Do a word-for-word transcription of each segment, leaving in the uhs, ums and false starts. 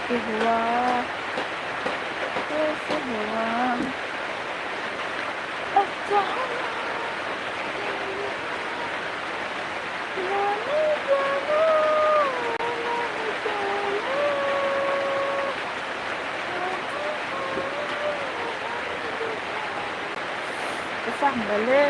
कैसे हुआ, कैसे हुआ, अच्छा हुआ। Kwchang bai le.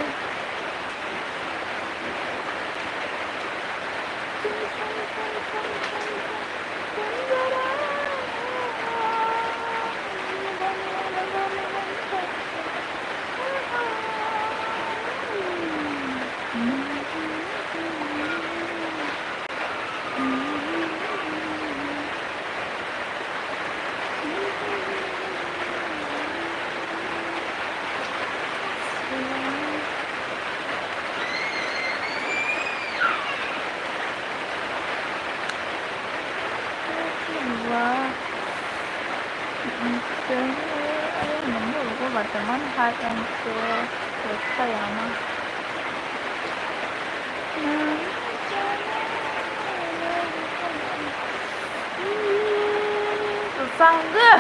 Wow. Ang khe, ayang nungbo rogo ba teman hai ang khe, khe kaya ma. Kwchang de.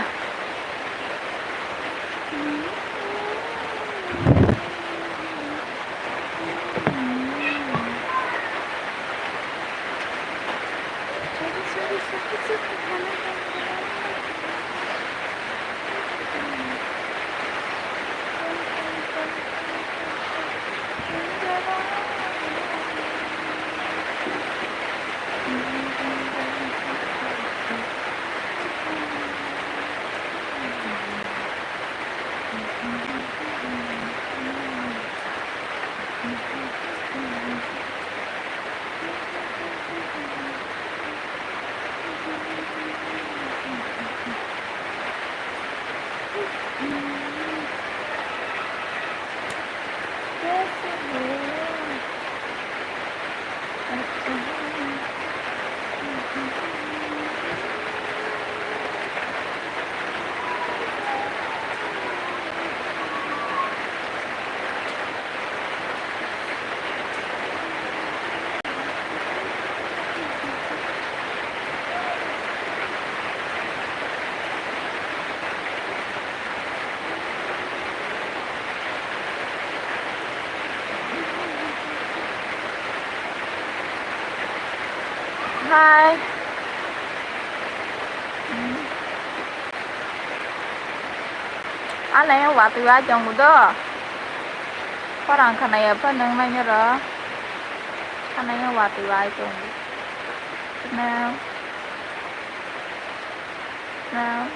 Hai. Ano watwi wai tongo do. Khorang khanaya pha nang nai ro. Khanaya watwi wai tongo. Nang. Nang.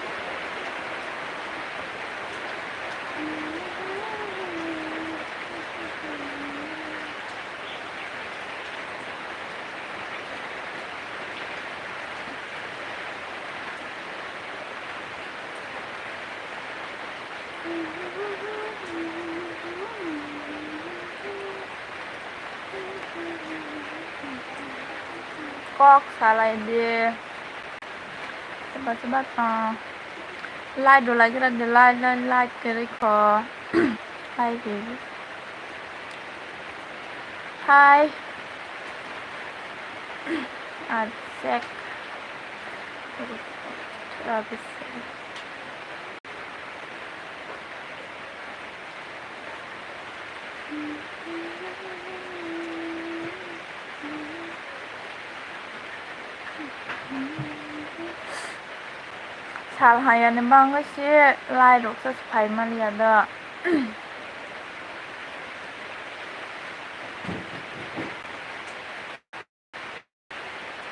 Kok salai di. Soba soba tong. Like rw lai gra de, like, like, like kwrwi kho. Like kwrwi. Hi. Abhishek. Abhishek. Sal hayani bagwi se lai rok se phai manya do.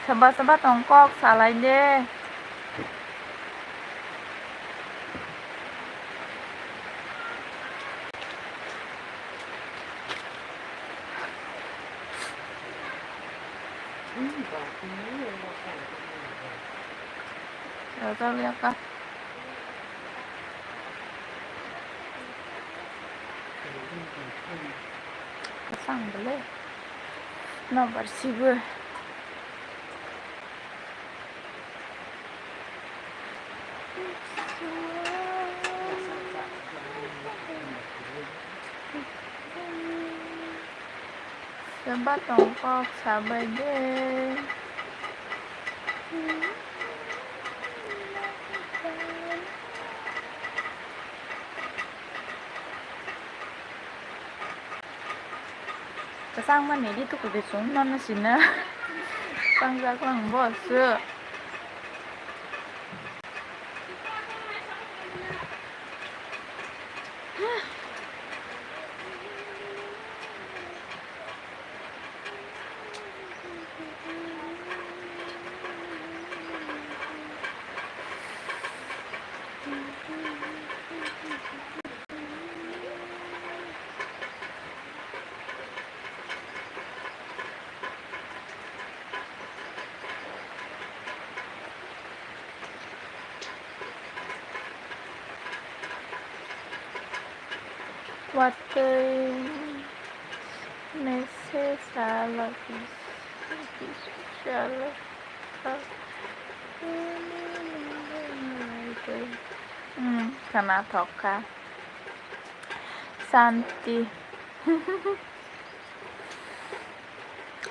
Soba soba tong kok salai de. Rojak liya ka. Kwchang bwle. Nobar sibo. Soba tong kok sabai de. Kwchangma nini tuku de chwng nono sina. Kwchangjaklang bo sw. Watwi message salo, salo. Hmm, khwnathok kha. Santi.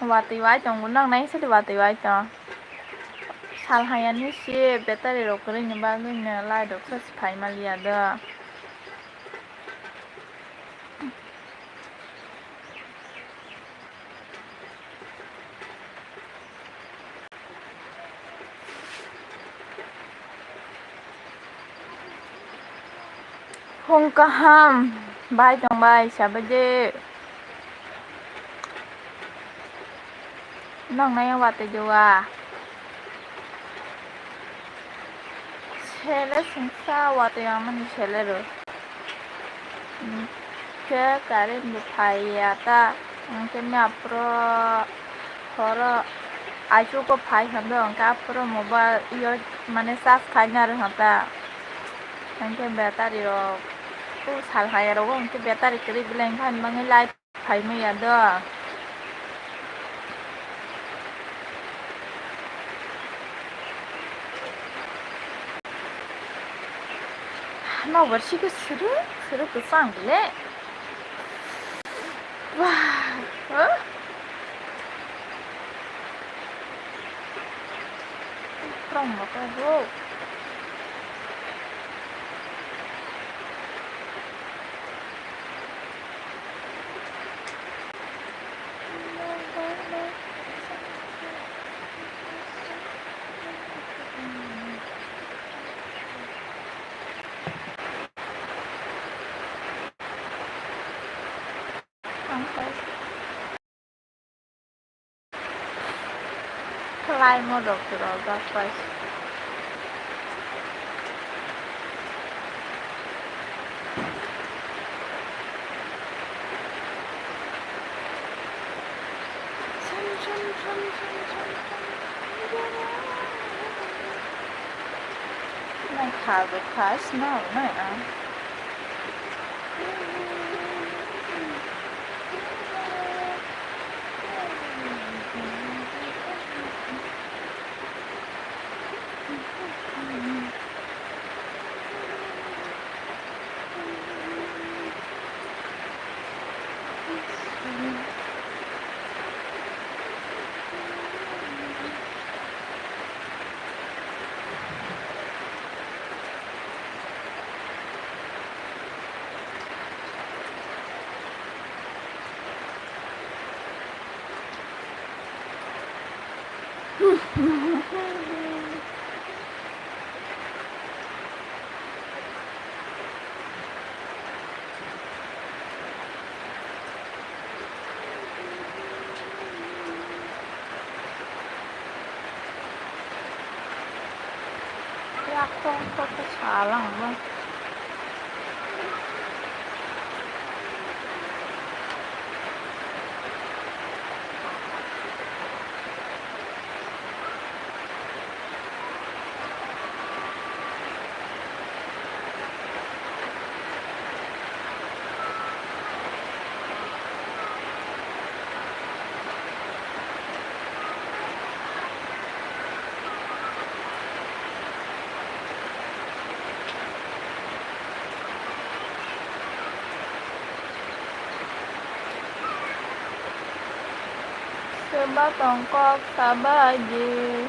Watwi wai tongo, nang nai sadi watwi wai tong. Sal hayani si battery rok kwrwini bagwino light rok se phai maliya do. Phung kaham, bai tong bai, sabaidi. Nang nai watwi dua. Sele sungsa watwi amani sele ro. Khe current bo phaiya ta, hwnkhe aphuru horo aichugo phai hwnkhe, hwnkhe aphuru mobile yo mane charge khaina rwkha ta, hwnkhe battery rok o sal haya rogo hwnkhe battery kwrwi belai wngkha, ani bagwi light phai manya do. Nobar siko suru suru kwchang le. Wah, huh? From motor bro. Khlaimo rok rwjak bai. Nang kha bo kha, swnam nai ang. Yakhong kok khe salang bo. Seba tong kok sabai di.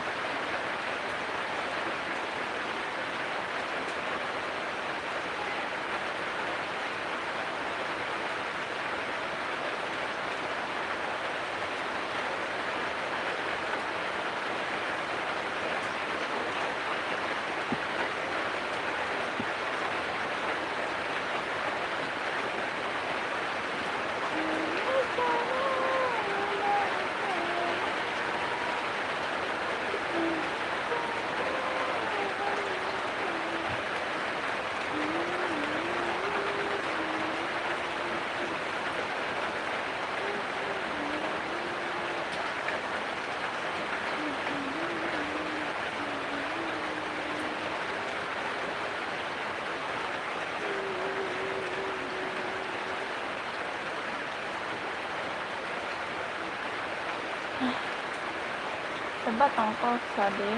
Ba tong kok sa di.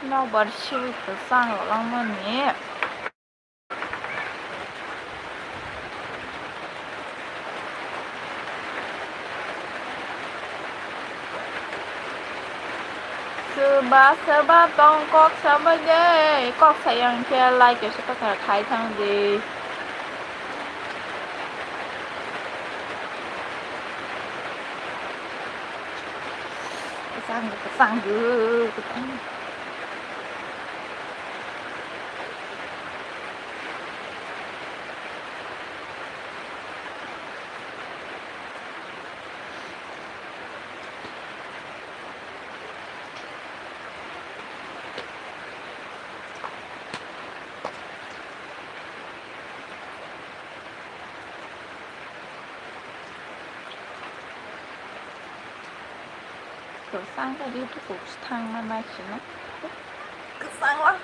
Nokbar siwi kwchang rwlangmani. Swba swba tong kok sabai de, kok sayang khe like se kok khai thang di. Kwchang kwchang kwchang. Kwchang khe ri bukukugo thangma naisino. Kwchang lang.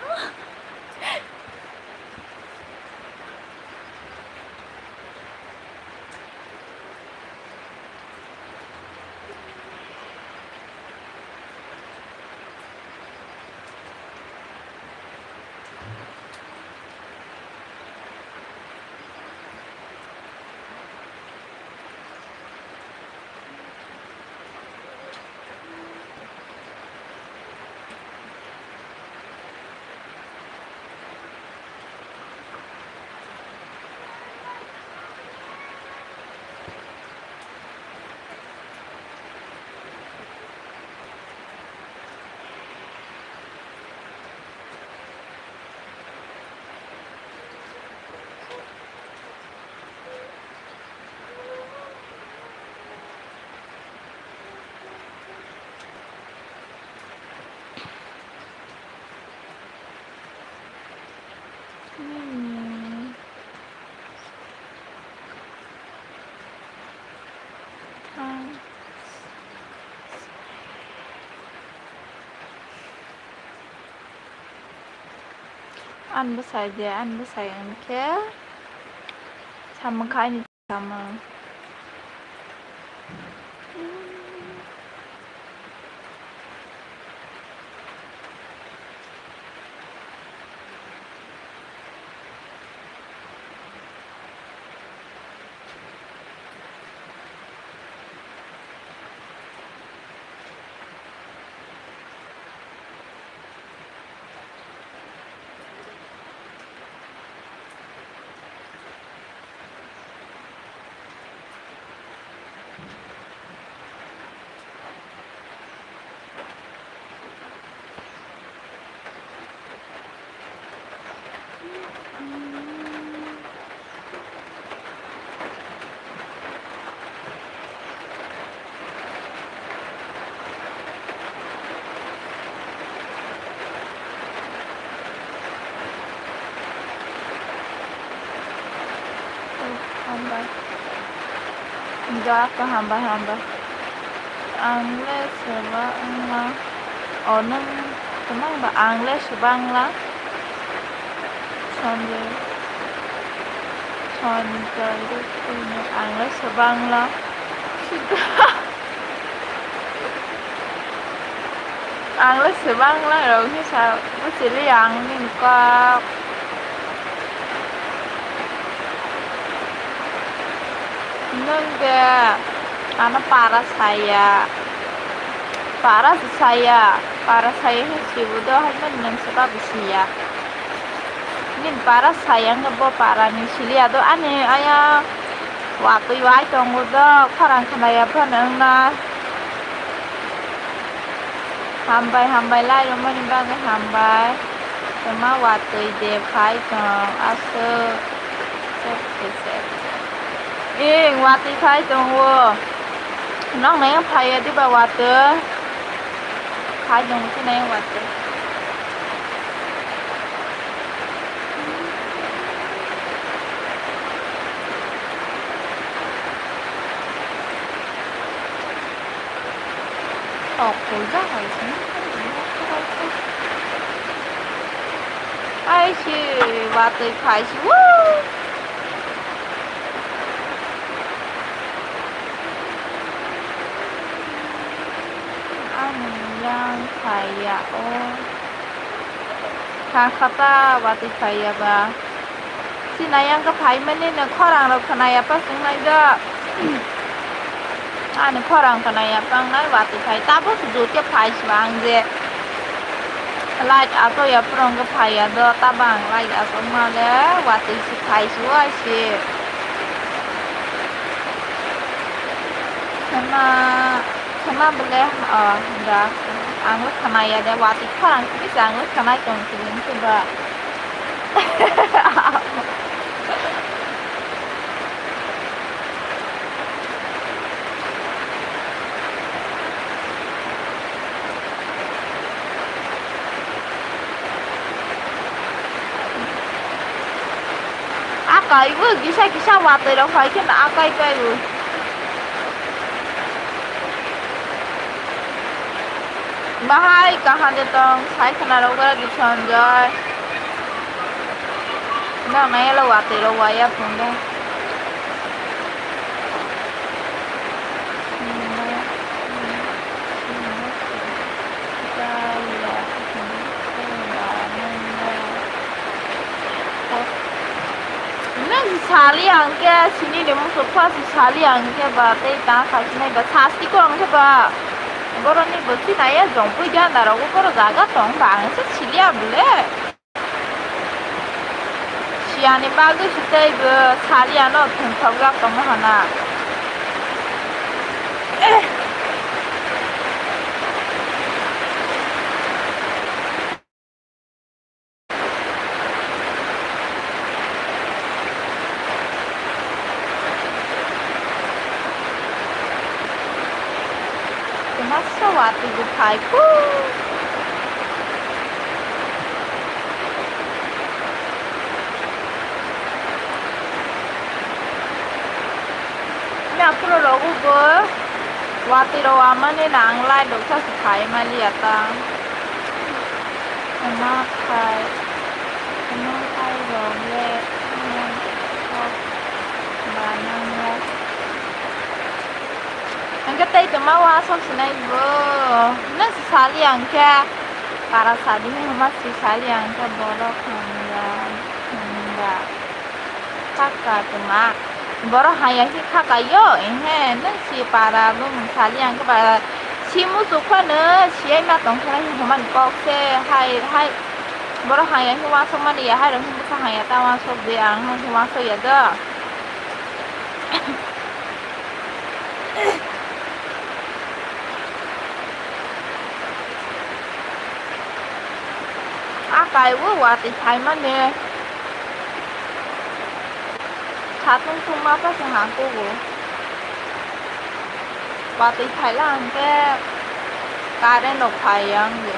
Ani bwsai de, ani bwsai hwnkhe samung kha ani samung. Hambai. Jaka hambai, hambai. Ang le seba wngla. O, nwng kwmang ba? Ang le seba wngla. Sonjay. Sonjay. Ang le seba wngla. Ang le seba wngla rok hinwi sa, bwsili ang nini kok. Nwng de ano para saya, para se saya, para saya hinwi sibu do, haino nwng se ba bwswi ya. Nini para saya wngkha, bo para ni sili ya do ani aya. Watwi wai tongo do, khorang khnaya phano wngna. Hambai, hambai, lai rwmani bagwi hambai. Kwma watwi de phai tong, aswk. Sep, sep, sep. Ing, watwi phai tongo. Noknai phaiya diba watwi? Hai jong se nai watwi. Tok puljak hai se. Ai se watwi phai se. Woo! Ani yang phai ya o. Kha khata watwi phai ya ba. Chini yang khe phai mani no khorang rok khna ya pa sung nai do. Ani khorang khna ya pa nai watwi phai. Tabuk se jot khe phai se ba ang je. Light ato ya phrwng khe phai ya do. Tabang light ato ma le watwi se phai se o ai se. Khna, khna bole, oh, da. Ang le khna ya de, watwi khorang simi se ang le khna tong simi se ba. Akai bo kisa kisa watwi rok hai khe akai kai bo. Bahai kaham de tong sai khna rok ba di sonjoi. Nang nai lo watwi rok waya phone de. Nang sali ang khe sini de muso khwa si sali ang khe ba tei ta kha sinai ba sasti ko ang khe ba. Boroni bo sinai ya jong pui ja na rogo boro jaga tong ba ang se sili abule. Siyani bagwi se tei bo sali ano thwngthokjak tongo hana. Masa watwi bo phai kho. Ni aphuru rogo bo watwi rok amani nang lai doksa se phai mali ya ta. Ama khai, ama khai rok le, hmm, kok ba nang ya. Hingke tei tongma uansuk sinai bo. Nang se sali ang khe para sadi hwnma se sali ang khe borok hwnba, hwnba. Khaka tongma. Borok haya khe khaka yo, ehe, nang se para bumung sali ang khe ba. Si muchuk phano siyai ma tong khe hwnmani kok se hai, hai. Borok haya khe uansuk mani ya, hai rok khe bwsa haya ta uansuk de, ang hai khe uansuk ya do. A kai o watwi phaimani satung thungma pa se hang kugo. Watwi phaila hwnkhe current rok phaiya wngdi.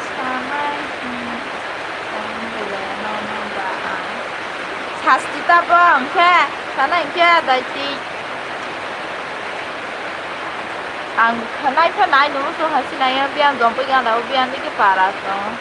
Sanai, hmm, tong belai nono ba ang. Sasti ta bo hwnkhe, sanai hwnkhe daiti. Ang khanai khanai nung su hasi nai ya biang jom pui ganda o biang digi para tong.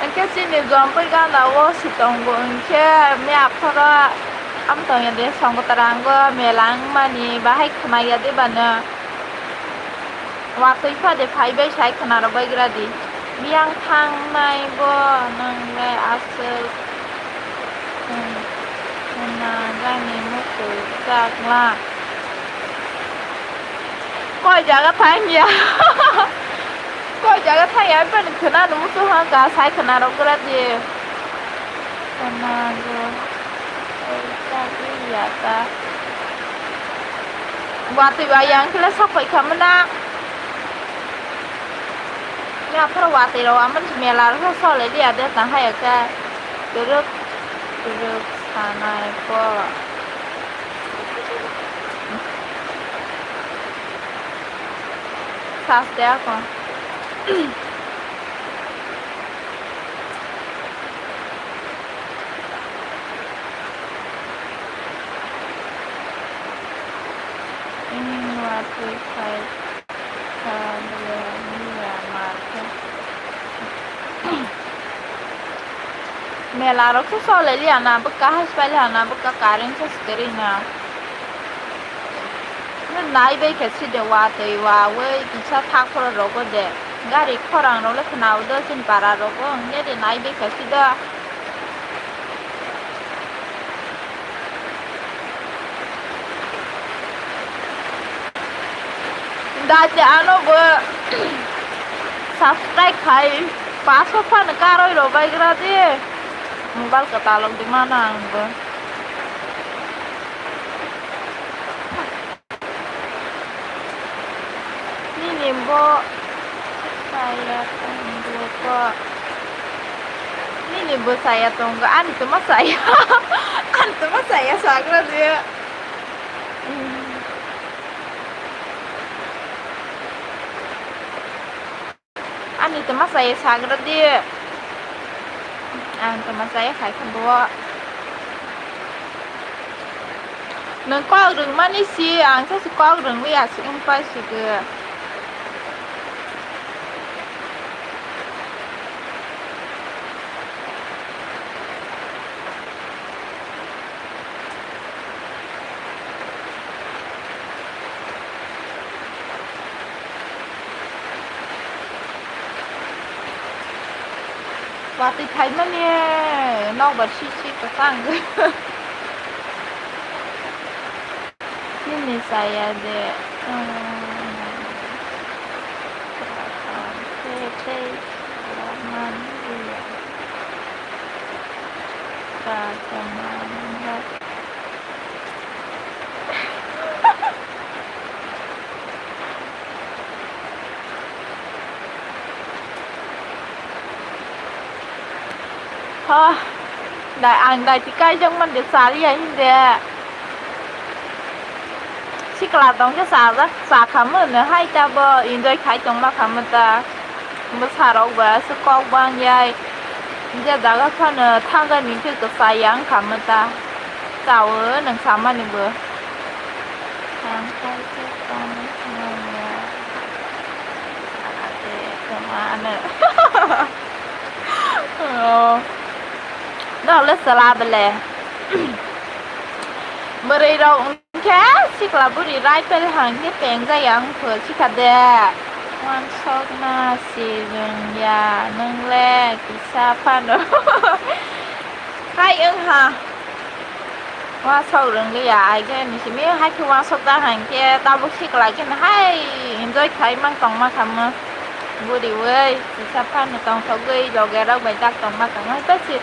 Hwnkhe chini jompui gana o si tongo, hwnkhe miya phoro am tongya de songwtara ango mela wngmani bahai khwnaya de bano. Watwi pha de phai bai sai khwna rw bai gra di. Biyang thangnai bo nwng le aswk khwna gani muchung chakla. Koi jaga thang ya? Koi jaga thang ya? Bini khwna nw muchung ha ga sai khwna rw gra di. Khwna go. Koi jaga ya ta. Watwi bai yang khe le sok phai kha mona. Yaphar watwi rok amon mela rok sole liya de tang hai khe. Kwrwk kwrwk sanai kok. Saste ako. Ini watwi phai kha, bwlai ya mar khe. Mela rok se sole liya na, bwkha hai pai liya na, bwkha current se swkhe rwna. Nai bai khe side watwi wawi kisa thak phoro rogo de. Gari khorang rok le khna o do chini para rogo, hwnkhai de nai bai khe side. Dati ano bo subscribe khai paso phano karoi rok bai gra de. Mobile kwtal rok de mano ang bo. Nini bo saya tonggo ko. Nini bo saya tonggo, ani toma saya. Ani toma saya sagra de. Ani toma saya sagra de. Ang toma saya khai khe bo. Nwng kok rwngmani si, ang sasu kok rwngwi aswk wng pai si khe. Watwi phaimani nokbar sisi kwchang. Nini saya de. Tei, tei, man, iya. Ka, ka, man, man. Ho, dai, ang dai ti kaijak man de saliya hinde. Sikla tong khe sajak, sa khamu no hai ta bo enjoy khai tong ma khamu ta. Bwsarok ba se kok bang yai. Je jaga phano thangjani khe kwchai ya wng kha mwta. Chawi nwng samani bo. Ang khe tong manya. Ate kwmano. Oh. Dole sala bele. Bwrwi rok Hwnkhe sikla bwrwi rifle hangkhe pengjak ya wngkha sikha de. Wansokna si rwngya nwng le kisa phano. Hai wngha. Wasok rwngliya, ai khe nini simi hai khe wansokjak hangkhe tabuk sikla khe hai enjoy khai mang tongma khamu. Bwrwi wi kisa phano tongthogwi loge rok bai tak tongma tongma hai ta si.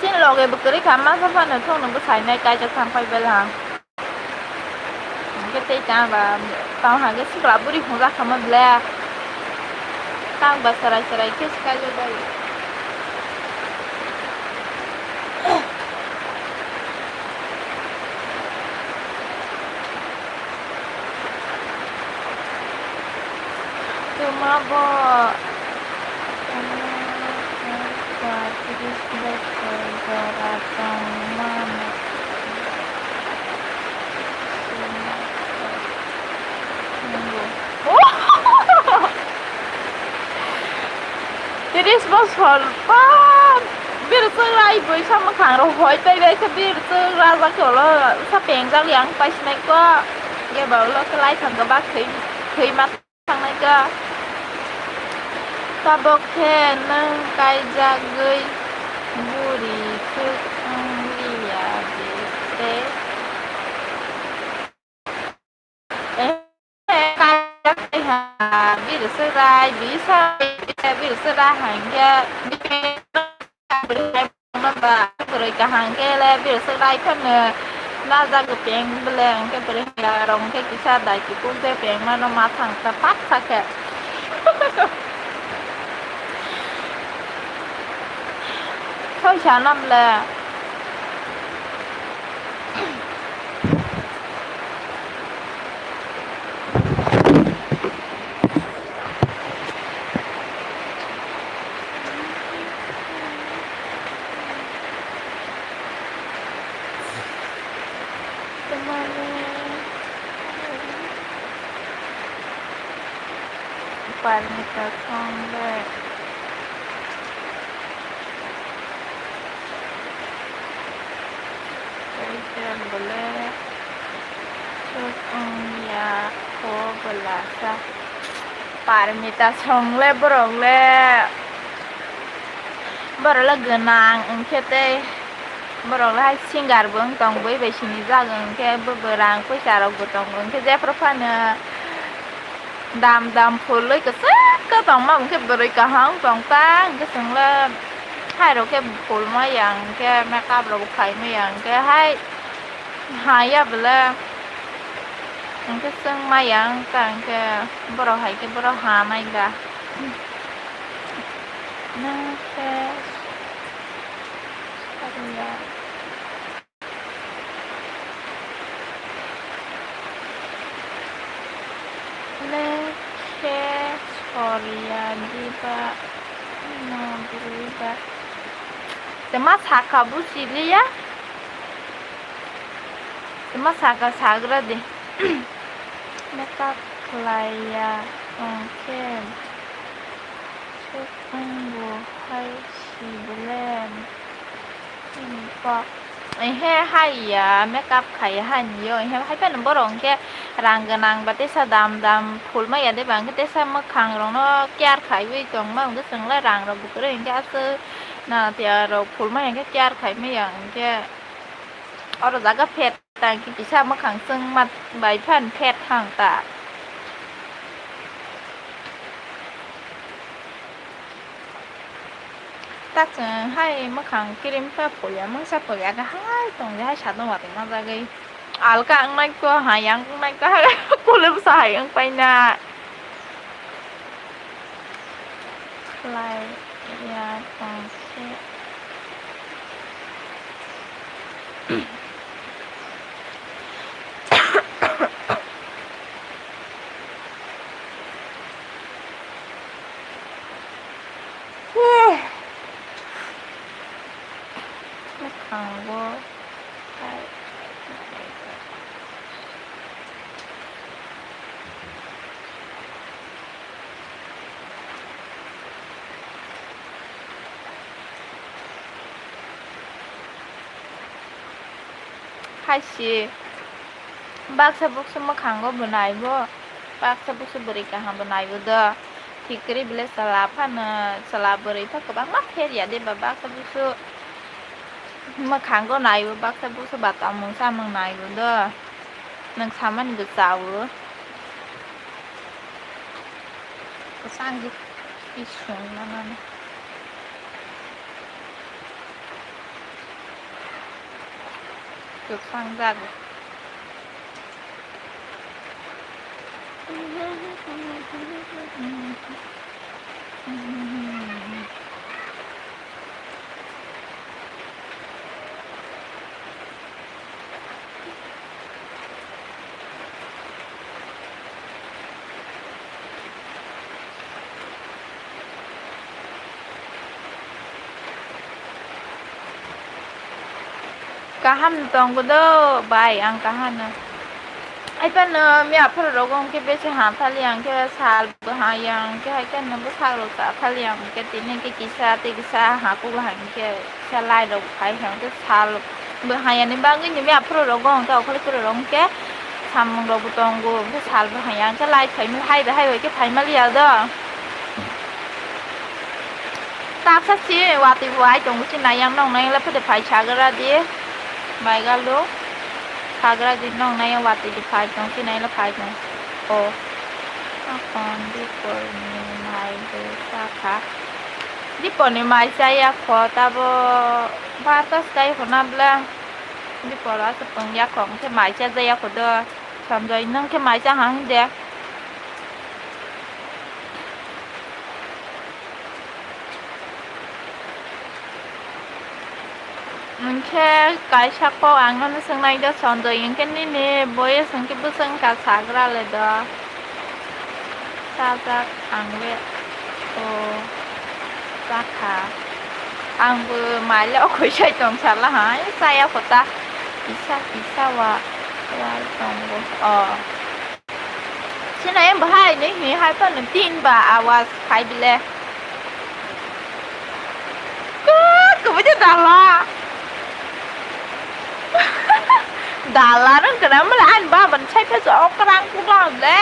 Chini loge bo kwrwi kha, masa phano thokno bwsai nai kaijak thang pai belha. Hwnkhe tei tang ba, tang hwnkhe sikla bwrwi hwnjak kha ma ble. Tang ba chwrai chwrai khe swkaiwi bai. Twma bo, twma bo patris bosor jora tongmani. Tris bosor pa birchwk rai bwsa mwkhang rok hoi pai bai khe birchwk rajak khe ulo sa pengjak yang paisinai kok. Khe ba ulo khe lai thang khe ba thwi thwi ma thangnai kok. Tabok khe nwng kaijagwi buri thwk wng liya di tei. Birchwk rai, bisa, birchwk rai hangkhe, bwrwi kaham khe le birchwk rai phano Najak peng bele, hwnkhe bwrwi haya rok hwnkhe kisa dai kukuk de peng mano ma thang ta pak sa khe. Soi sa nam le. Parmita song le. Tei bole sut wng ya kho bwla sa. Parmita song le borok le, borok le gwnang wngkhe tei borok le hai singer bo wng tong, bui bai sinijak wngkhe bo rang poisa rok bo tongo, wngkhe jephru phano dam dam phulwi kwchwk khe tongma wngkhe bwrwi kaham tong ta, wngkhe chwng le hai rok khe phul maya, wngkhe makeup rok bo khai maya, wngkhe hai ha ya bwle, wngkhe chwng maya wngkha, wngkhe borok hai khe borok ha nai da. Nang khe sariya. Le khe soriya diba no bwrwi ba. Tei ma saka busi liya. Tei ma saka sagra de. Makeup khlaiya tong khe. Suk wng bo hai si bwle. Ko. Ehe, hai ya, makeup khai ya, hai ni yo. Ehe, hai phano borok hwnkhe rang gwnang ba tesa dam dam phul maya de ba, hwnkhe tesa mwkhang rok no care khaiwi tongma, hwnkhe chwng le rang rok bo kwrwi, hwnkhe aswk na tiya rok phul maya, hwnkhe care khai maya, hwnkhe oro jaga phet ta, hwnkhe kisa mwkhang chwng ma bai phan phet thang ta. Tak chwng hai mwkhang cream khe phulia, mungsa phulia khe hai tong di, hai sadon watwi manjagwi. Alka wngnai kho, hayang wngnai kho, hai kule bwsa hayang paina. Khlai ya tong khe. Mwkhango hai. Hai si baksa buksu mwkhango bo naibo, baksa buksu bwrwi kaham bo naibo do. Thik kwrwi bwle chwla phano, chwla bwrwi pha kwbangma pher ya de ba, baksa buksu mwkhango naibo, baksa buksu ba tongmung chamung naibo do. Nwng samani bo chawo. Kwchang di, isung manani. Kwchang jago. Kaham tongo do bai, ang kaham no. Ai phano miya phuru rogo hwnkhe besi ha thali ang khe sal bo ha yang khe hai kheno bwsarok cha thali ang khe tini khe kisa tei kisa ha kuk hai khe kisa lai rok phai khe sal bo ha yani bagwi ni miya phuru rogo hwnkhe okhorli phuru rok hwnkhe samung rok bo tongo hwnkhe sal bo ha yang khe lai phaimani hai bai hai bai khe phaimaliya do. Taksa si watwi bo ai tongo si nai yang nong nai le phede phai sagra di. Bai galo. Sagra di nong nai yang watwi di phai tong si nai le phai tong. O. Akon di por ni mai de sa kha. Di por ni mai sa ya kho tabo barta skai kho na bla. Di pora se pung ya kong khe mai cha ja ya kho do. Sanjay nang khe mai cha ha hin de. Hwnkhe kaisa kok ang nono swngnai do, Sanjay, hwnkhe nini boyes hwnkhe bwswk wngkha sagra le do? Chajak ang le o chakha. Ang bo mai le okhoi sai tong sala hai chaya kho ta. Kisa kisa wa wal tongo. O. Sinai bahai ni hi hai pa no tin ba awas khai bile. Kut, kut, kut, dala. Dala rang kana mala an ba ban sai pa so okrang ku ba le.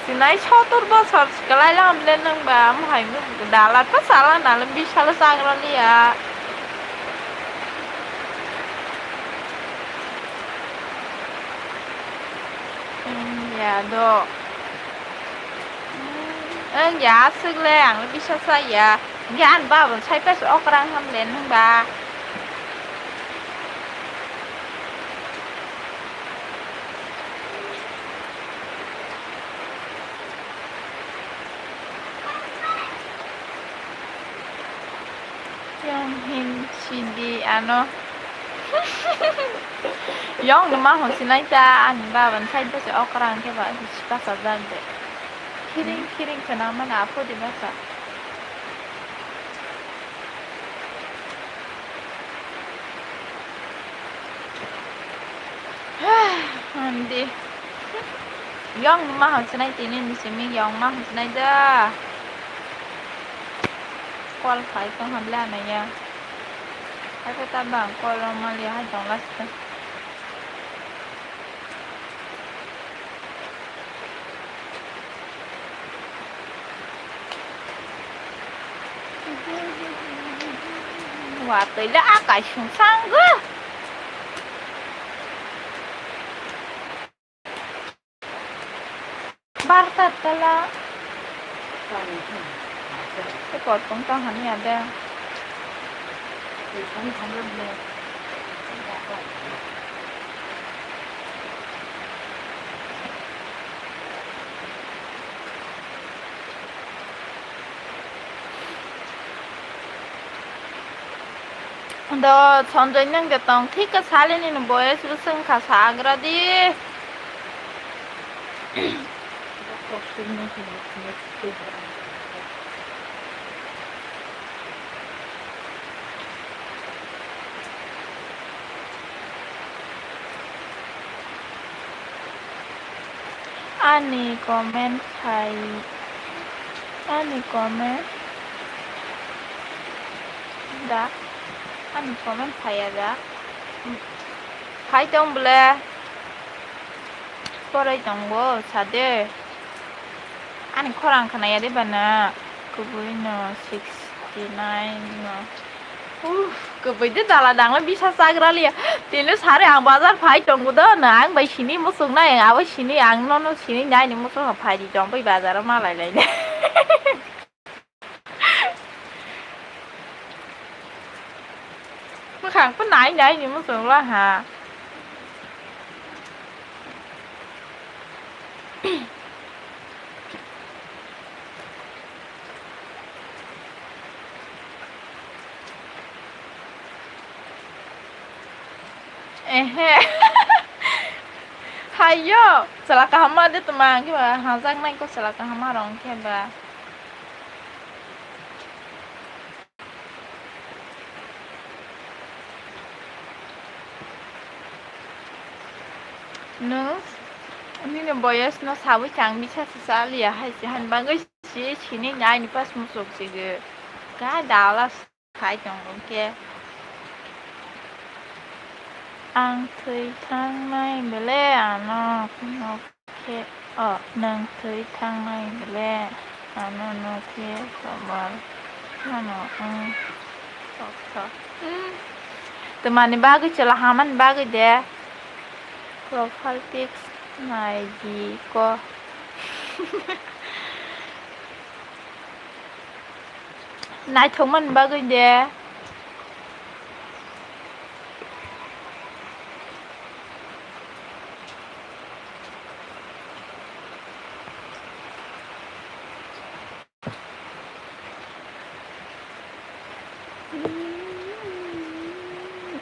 Sinai sotor bosor kalai lam le nang ba, mohai dala ta sala na le bisala sagra liya. Ya do. Ang ya aswk le ang le bisa sa ya. Hwnkhe ani baba sai pas okrang ham le nang ba. Yang hin sidi ano. Yang no ma hon sinai ta ani baba ni side se okrang khe ba si pasajak de. Khiring khiring khna mana apo di basa. Andi. Yang ma hon sinai tini ni simi yang ma hon sinai da. Call khai tong ham le anaya. Hai ko ta bang call rong ma le hai tong last. Watwi le akai sungsang go. Barta tala. Te kor tong tong hani ade. Do Sanjay nang de tong thik ka sale nini boyes bo sengkha sagra di. Ani comment khai, ani comment da, ani comment khaiya da, khai tong bole, porai tongo sade, ani khorang khnaya de bana, kubui no sixty nine no. Uff, kwbui de dala dangla bisa chagra liya. Tini sari ang bazar phai tongo do, na ang bai sini muchung nai, abo sini ang nono sini nai ni muchung phai di tong bai bazar o malai lai ne. Mukhang pho nai nai ni muchung la ha. Ehe. Hayo, chwla kaham ma de tuma, ang khe ba hajak nai ko chwla kaham ma rong khe ba. Nwng nini boyes no sawi khe ang bisa se cha liya hai se, hani bagwi se sini nai ni pas muchuk se ge. Ka dala khai tongo khe. Ang thwi thangnai bele ano no khe, o, nwng thwi thangnai bele ano no khe tobal mano wng kok tho. Hmm. Twmani bagwi chwla hamani bagwi de. Profile pics nai di ko. Naithokmani bagwi de.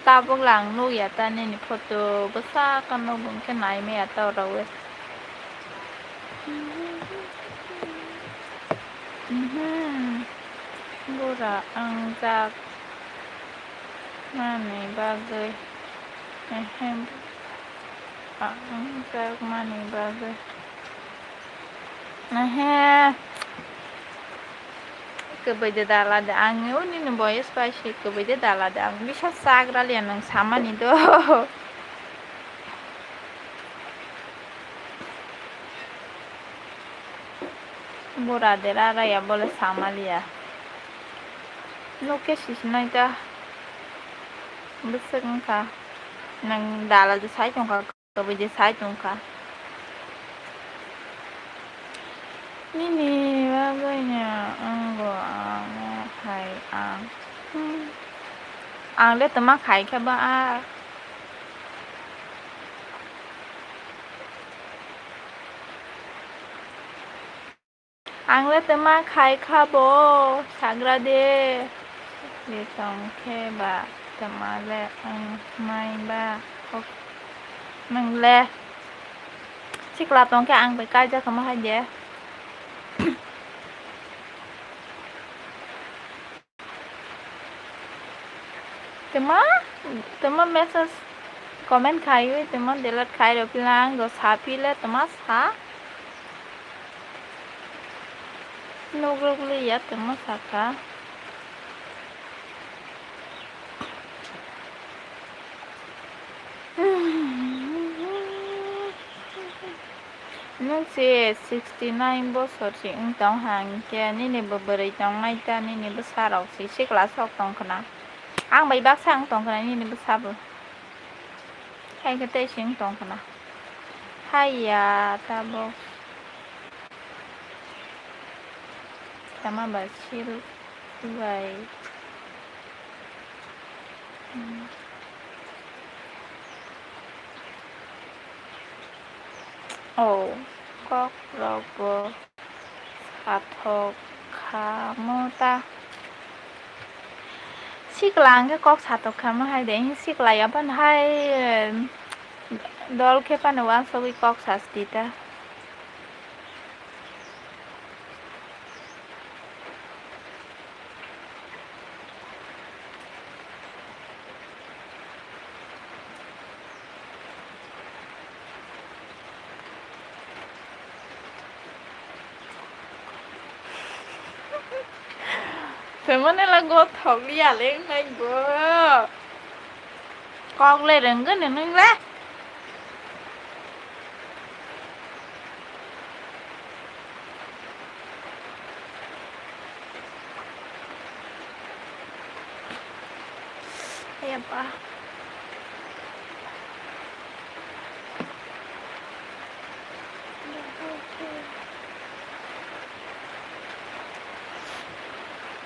Tabuk lang nukya ta nini photo bwsakhe nukgo hwnkhe naimaya ta oro o. Bura wngjak mani bagwi. Ehem. Ang jakmani bagwi. Ehe. Kwbwi de dala de ang, o nini boyes bai se kwbwi de dala de ang, bisa chagra liya nwng samani do. Bura de rara ya bole samaliya. Nokhe sisinai ta. Bwswk wngkha. Nwng dala de sai tongkha, kwbwi de sai tongkha. Nini bagwino wngo amo hai ang. Hmm. Ang le twma khai khe ba a. Ang le twma khai kha bo, sagra de. De tong khe ba twma le wng mai ba, nwng le sikla tong khe ang bai kaijak kha ma hai de. Twma, twma message comment khaiwi, twma delete khai rw pila ang do sa pile twma sa. Nugruk liya twma saka. Nwng se sixty nine bosor se wng tong ha, hinkhe nini bo bwrwi tong nai ta, nini bwsa rok se sikla sok tong khna. Ang bai baksa wng tong khna nini bwsa bo. Hai khe tei se wng tong khna. Hai ya tabuk. Tama ba sil bai. Hmm. Oh, kok rok bo sathok kha mo ta. Sikla hwnkhe kok sathok kha mo hai de, sikla ya phano hai dol khe phano uansugwi kok sasti ta. Phaimani la go thok liya le wngnai bo. Kok le rwngwi nini le. Ayaba.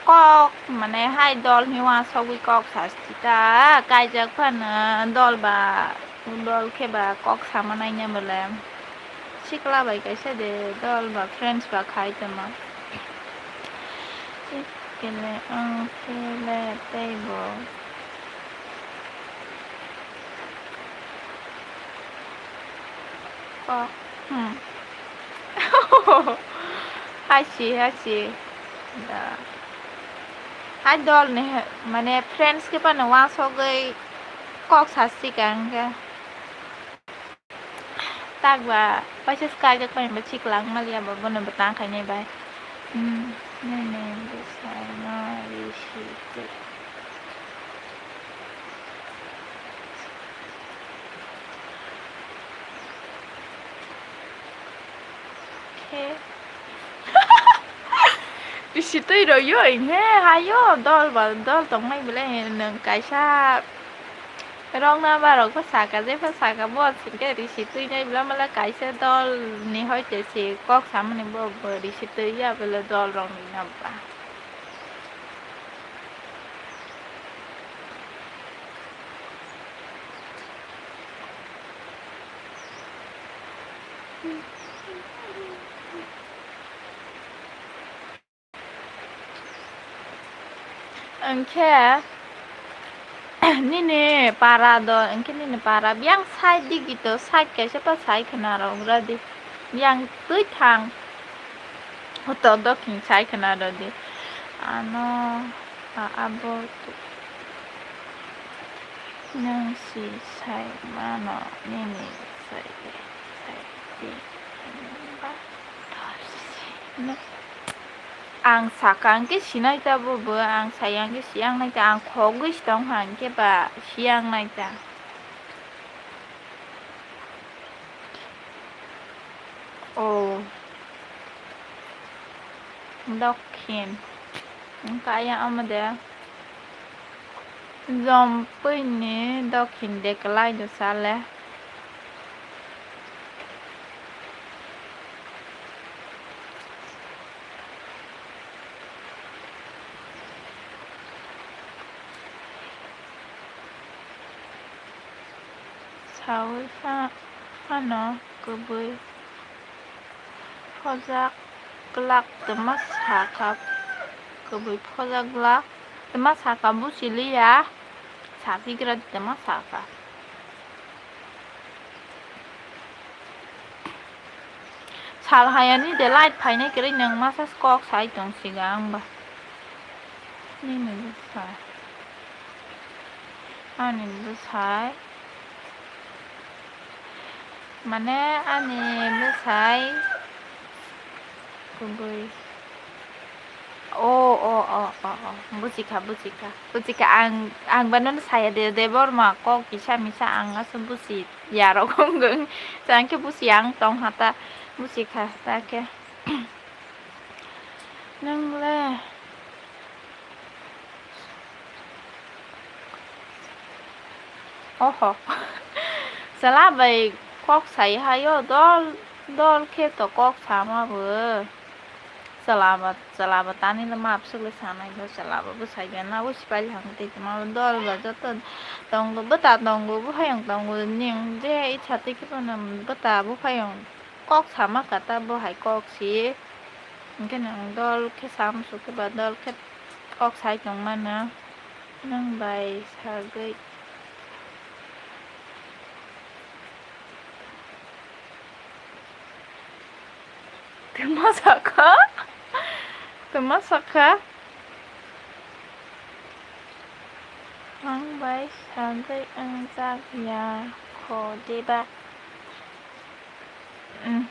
Kok mane hai dol ni uansugwi kok sasti ta, kaijak phano dol ba, dol khe ba kok sama naina bole. Sikla bai kaisa de dol ba friends ba khai tongma. Kele ang kele tei bo. Kok, hmm. Hai si, hai si. Da. Hai dol ni, mane friends khe phano uansugwi kok sasti ka hwnkhe. Tak ba, paisa swkajak pai ba chiklang maliya ba, bono bo tang khainai bai. Hmm, nini bwsai no risi twi. Khe. Risi twi rw yo, he, hayo, dol ba, dol tongmai belai, nwng kaisa. Rwngna borok bo saka, jepha saka, bo hwnkhe risi twinai bwla mala kaisa dol ni hoite se kok samani bo, bo risi twi ya bwle dol rok ni na ba. Hwnkhe nini para do, hwnkhe nini para biyang side digi to, side kaisa pa sai khwna rw gra di. Biyang twi thang. Hoto dokhin sai khwna rw di. Ano a-, abo nwng si sai mano nini sai di, sai di. Ba, no. Ang saka hwnkhe sinai ta bo, bo ang saya hwnkhe siyang nai ta, ang khogwi si tong kha hwnkhe ba siyang nai ta. O. Dokhin. Wngkha ayang omo de. Jompui ni dokhin de kwlai do sale. Saui pha-, phano kwbui phojak glak twma sakha, kwbui phojak glak twma sakha, busi liya, sapigra twma sakha. Sal hayani de light phainai kwrwi nwng masa kok sai tong siga ang ba. Nini bwsai. Ani bwsai. Mane ani bwsai kubui. O, o, o, o, o. Buchikha, buchikha. Buchikha, ang, ang bano saya de, Debbarma kok kisa misa ang aso buchi yarok wngwng. Chang khe buchi ang tong hata. Buchikha, ta khe. Nang le. Oho. Chwla bai kok sai hayo, dol, dol khe to kok sama bo. Chwla ba, chwla ba tani le map swk le sanai bo, chwla ba bwsai gana bo sipai hang tei tongma bo dol ba joto tongo, bwta tongo, buphayung tongo, ning je itha tei khe bono bwta buphayung kok sama kha ta bo hai kok si. Hwnkhe nwng dol khe sam sukhe ba dol khe kok sai tong mano. Nwng bai sagwi. Twma sakha? Twma sakha? Ang bai sagwi wngjak ya kho deba? Hmm,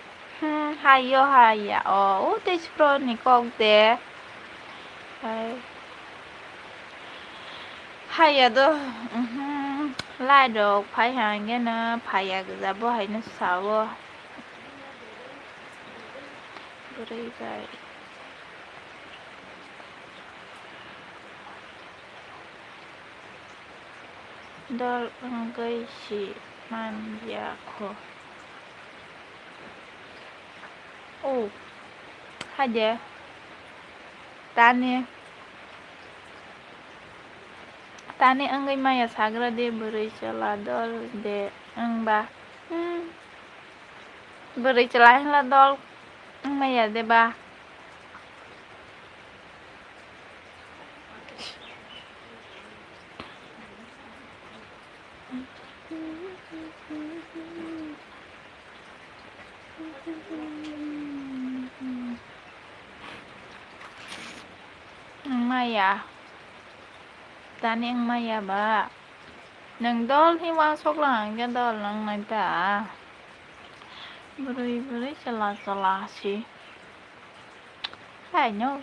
hayo haya o, o tei sipro ni kok de. Hai. Haya do, mhm, light rok phai hangeno phaya gija bo haino sao. Bwrwi bai. Dol wngwi si man ya kho. O, hai de. Tani, tani wngwi maya sagra de bwrwi chwla dol de wngba. Hmm. Bwrwi chwla hinla dol wngmaya de ba? Wngmaya. Tani wngmaya ba? Nwng dol hi uansuk lang hwnkhe dol wngnai ta. Bwrwi bwrwi chwla chwla si. Hai no.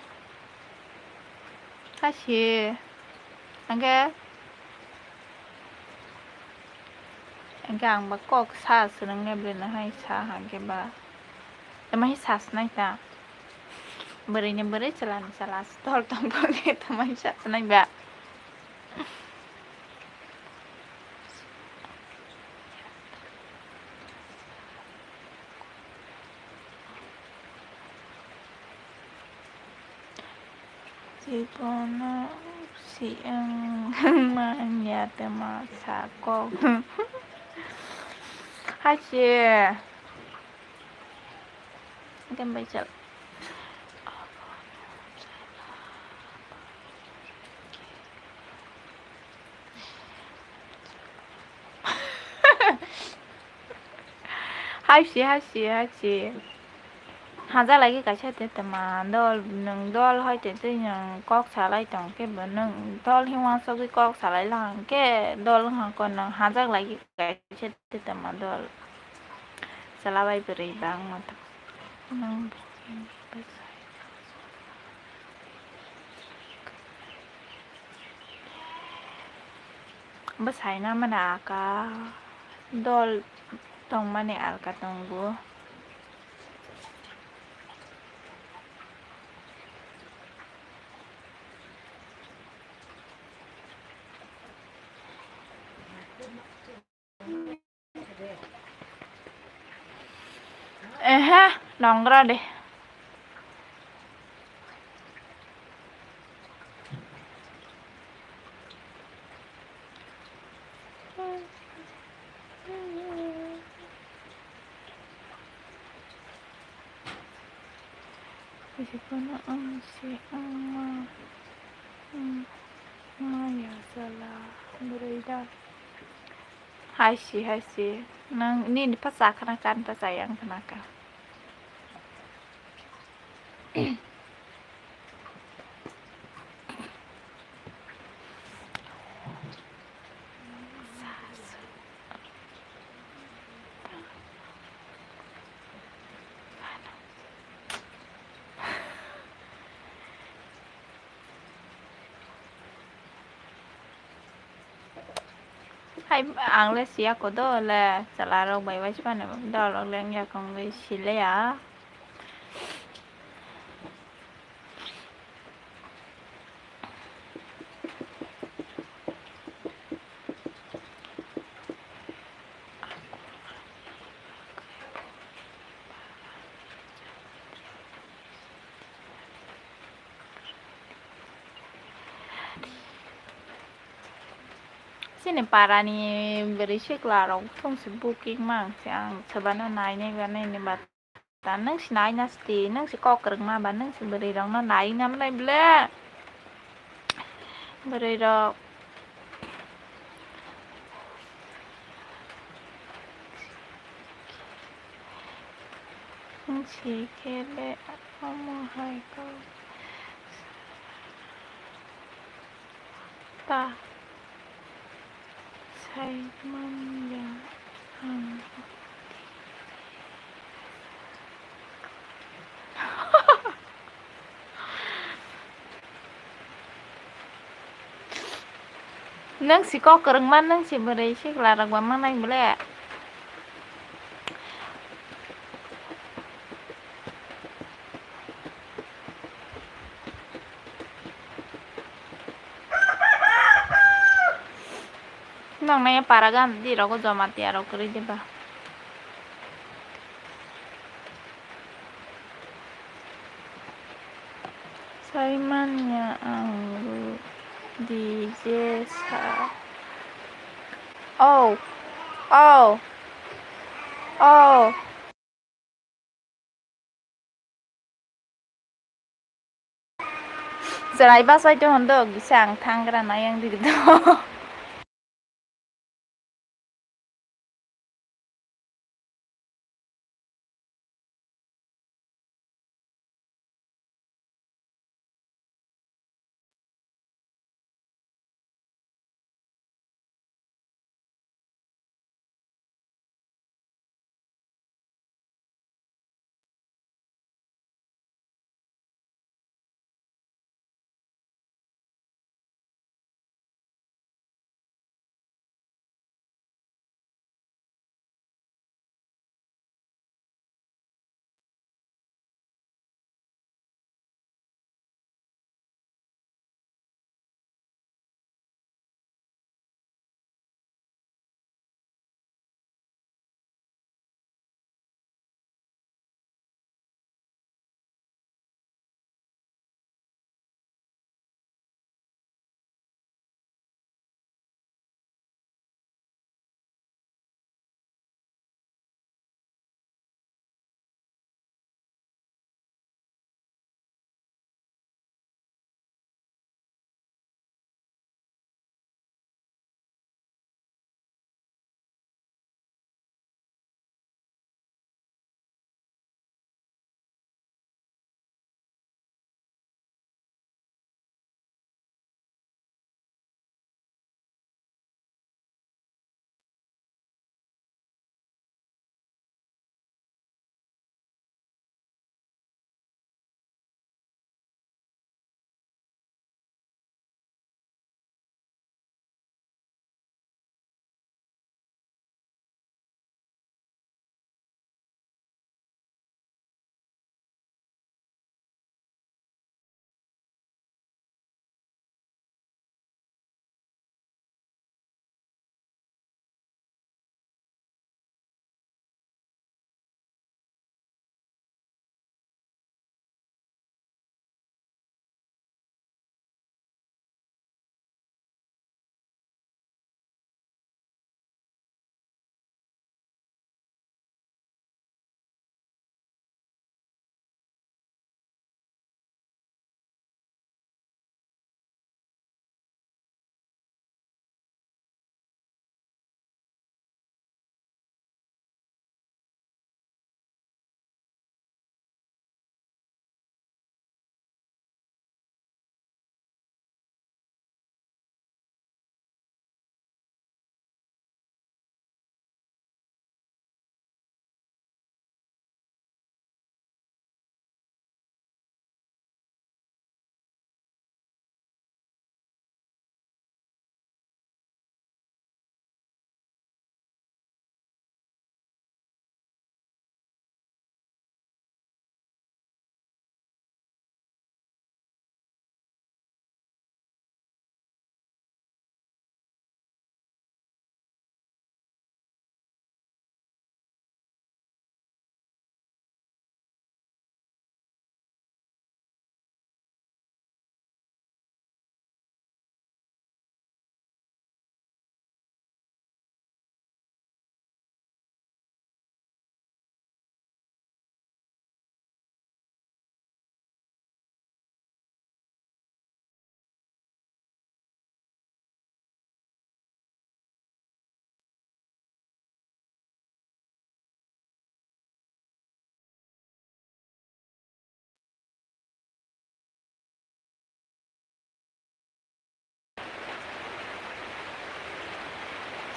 Hai si. Hwnkhe, hwnkhe ang ba kok sa swrwngya bwrwino hai sa hwnkhe ba. Tamo hai sa swnai ta. Bwrwini bwrwi chwlani chwla dol tong tong khe tamo hai sa swnai ba. Jibono si wng manya twma sa kok. Hai se. Hwnkhe bai chal. Hai si, hai si, hai si. Hajak lagi kaisa te tama dol, nwng dol hai te tei nwng kok salai tong khe bo nwng dol hwnwi uansugwi kok salai lang khe dol wngkha khe nwng hajak lagi kaisa te tama dol. Chwla bai bwrwi bangma tong. Nwng bwsai na mani aka dol tongmani alka tongo. Ehe, nongra de. Jikunu ang si ang ma, ang ma ya sala bwrwi da. Hai si, hai si. Nang nini pa cha khana ka, ani pa cha yang khana ka. Hai, ang le siya kodo le, chwla rok bai bai se mane dol rok le wngya kong bai si le ya. Chini parani bwrwi sikla rok thung si booking mang si ang, soba no nai nai ba nai nai ba ta nwng si nai na sti, nwng si kok kwrwng ma ba nwng si bwrwi rok no nai na mwnai ble. Bwrwi rok. Nwng si khe le omo hai kok ta sai man ya ang. Nwng si kok kwrwngma, nwng si bwrwi sikla rok ba manai bole. Nong nai para gam di rogo Jamatia rok kwrwi de ba. Saimanya ang D J sa. Oh, oh, oh. Chwrai bachai tongkha do, kisa ang thangra nai ang digi do.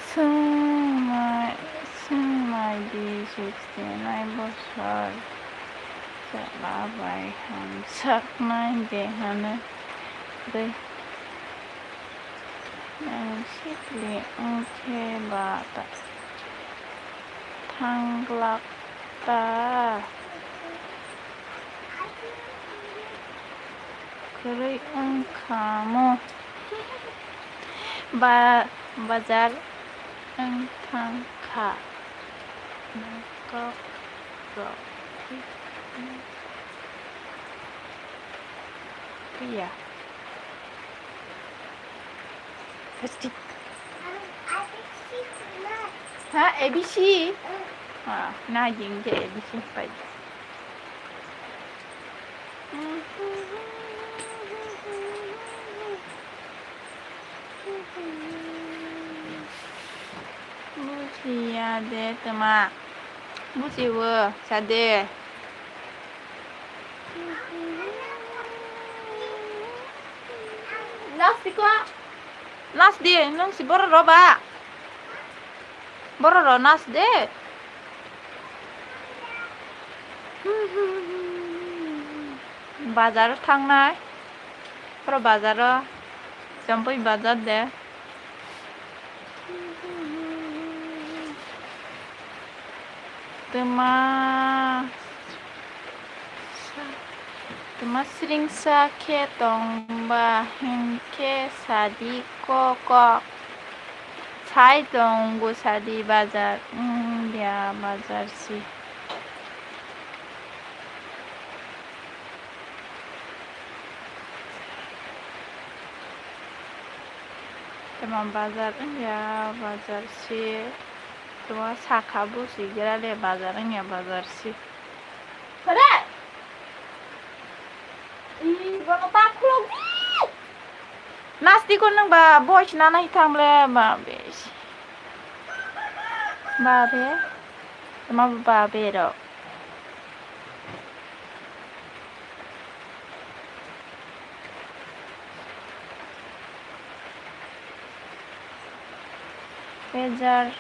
Swngmai, swngmai di sixty nine bosor chwla bai hamjaknai de hwnwi tei nang sikli wng khe ba ta-, thang glak ta. Kwrwi wng kha mo. Ba-, bazar wng thang kha. Kok rok phiya. Plastic. Ha, A B C? Ah, na jing je A B C pai. Bujiya de tama. Bujiwo, sade. Last ko. Nas di, nung si borok rw ba? Borok rw nas de. Bazar thangnai. Borok bazar o. Champui bazar de. Twma, twma sringsa khe tong ba hinkhe sadi kok kok. Sai tongo sadi bazar, wngya bazar si. Tama bazar wngya bazar si. Tama saka bo si gira le bazar wngya bazar si. Hore! Ih, bono ta khulok di! Nasti ko nang ba boys nana hi thamle ba bes. Ba be. Tama ba be ro. Bejar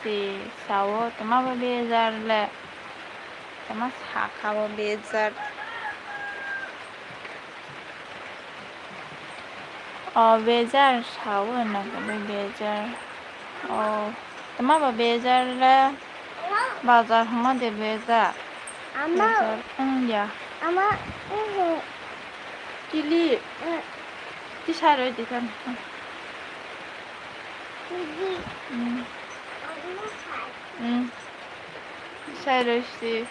si sao, tama bo bejar le, tama saka bo bejar. O bejar sao na kabo bejar. O tama bo bejar le, bazar homa de bejar. Ama. Bejar, hmm, ya. Ama, hmm. Kili. Hmm. Tisai roi di kan. Kili. Hmm. Ama hai. Hmm. Tisai roi si.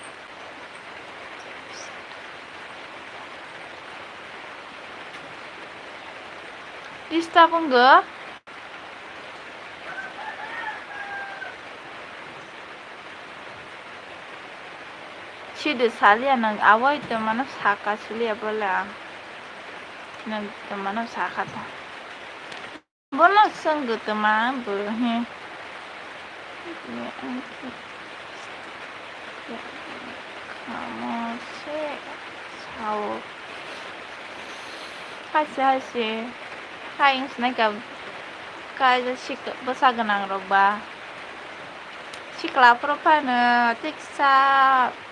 Disturb wngkha. Sidi saliya nwng, aboi tongmano saka siliya bole ang. Nwng tongmano saka ta. Bono swnggo tongma bo he. Kamo se sao. Hai se, hai se. Hai wng sinai ka, kaisa sik-, bwsa gwnang rok ba. Sikla phuru phano tiksa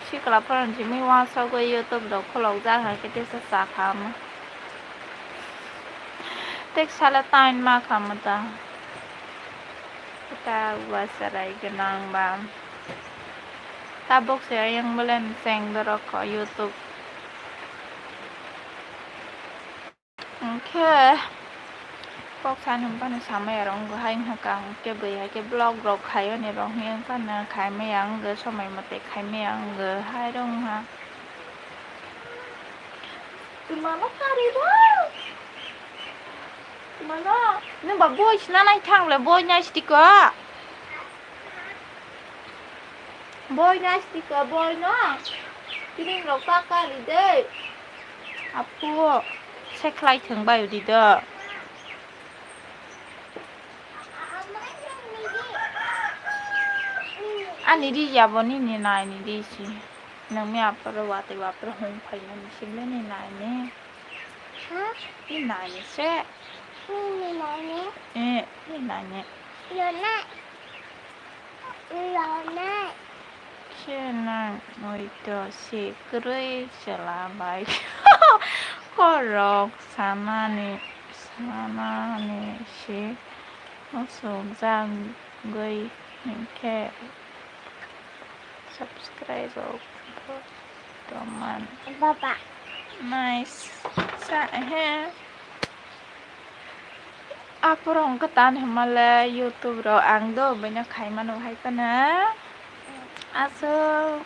sikla phuru jimui uansukgwi YouTube rok khulokjak hai khe tiksa cha kha omo. Tiksa le tain ma kha omo ta. Ta uasarai gwnang ba. Tabuk se ayang bole cheng dorok kho YouTube. Hwnkhe kok sani hwnphano samaya rok wngkha hai wngkha ang khe bwrwi hai khe vlog rok khaio ni rok hwnwi wngphano khaimaya wngkha somoi mote khaimaya wngkha hai rok wngkha. Twmano kari bo. Twmano nwng ba boi sina nai thang le boi nai sitiko. Boi nai sitiko boi no. Tini rok ka kari de. Apo se khlai thwng bai udi do. Ani ri ya bo nini nai ni ri si. Nang mi apro watwi apro hung phai mani sile ni nai ni. Ha? Ni nai ni se. Ni nai ni. Eh, ni nai ni. Lonai. Lonai. Khe nang oi to se kwrwi chwla bai. Khorok sanani, sanani se musuk jagwi hinkhe subscribe rok tongman. Baba. Nice. Sa he. Aphuru hwnkhe tan hwnmale YouTube rok ang do buino khaimano hai phano. Aswk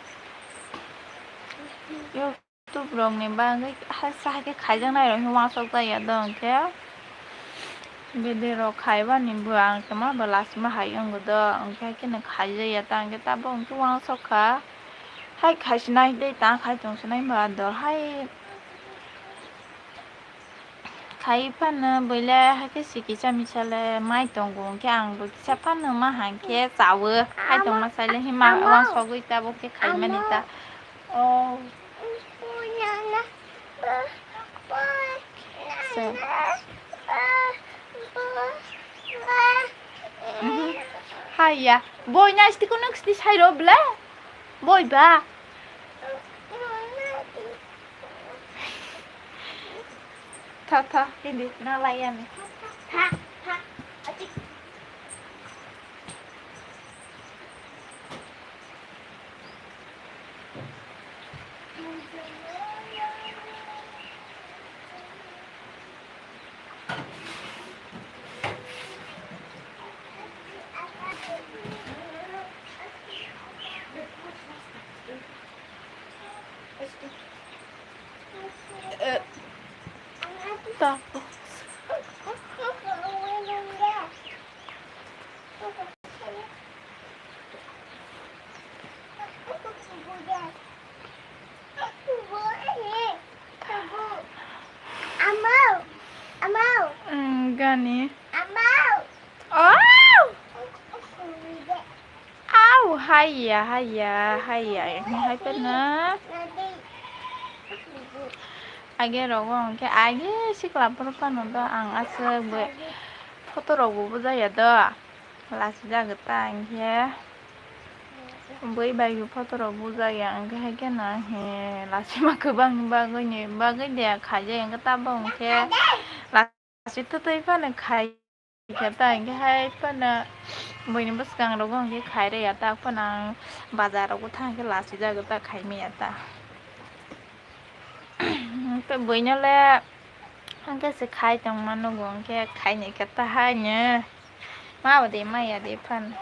YouTube rokni bagwi hai sa hai khe khaijaknai rok hwnwi uansuk jaya do hwnkhe. Video rok khaibani bo ang kwma bo lachima hai wngo do hwnkhe hai kheno khaijaya ta hwnkhe tabuk hwnkhe uansuk kha. Hai khaisinai tei ta khai tongsinai ba do hai. Khai phano buile hakhe si kisa misa le mai tongo, hwnkhe ang bo kisa phano ma hangkhe chawo. Hai tongma saile hima uansugwi tabuk khe khaimani ta. Oh. Kisa. Mhm. Haiya, boi nai siti kunuk siti sairo ble? Boi ba? Tha, tha, hindi, nalai ani. Tha, tha, achik. Eh, tapos. Gani. Oh! Au, haiya, haiya, haiya, hai phano. Age rogo hwnkhe age sikla phuru phano do ang aswk bo photo rok bo bujaya do. Lachijak ta hwnkhe bui bai bo photo rok bujaya hwnkhe hai kheno he lachima kwbangni bagwi ni bagwi de khaijak hwnkhe tabuk hwnkhe lachi twtwi phano khai. Khe ta hwnkhe hai phano buini bwskango hwnkhe khairaya ta phano ang bazar rogo thang khe lachijago ta khaimaya ta. Tei buino le hwnkhe se khai tongma nugo hwnkhe khaini khe ta haino ma bo de maya de phano.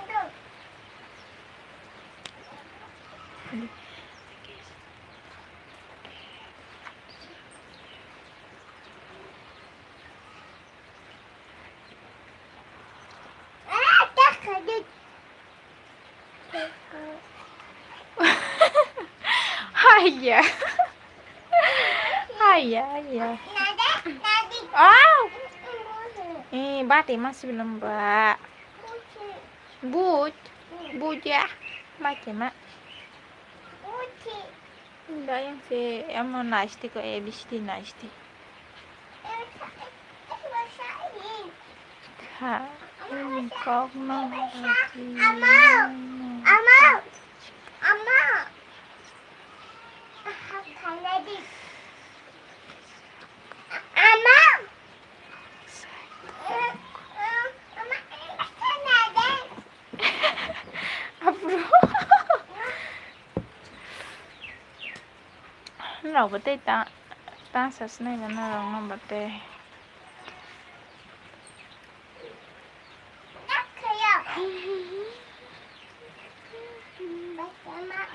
Haiya. Haiya, haiya. Au. Eh, bati ma sibilom ba. But. But ya. Bati ma. Dayang se amo nice ko A B C D nice. Kha, kok no. Aphuru. Norok bo tei ta, ta sa sinai ba norok no bo tei.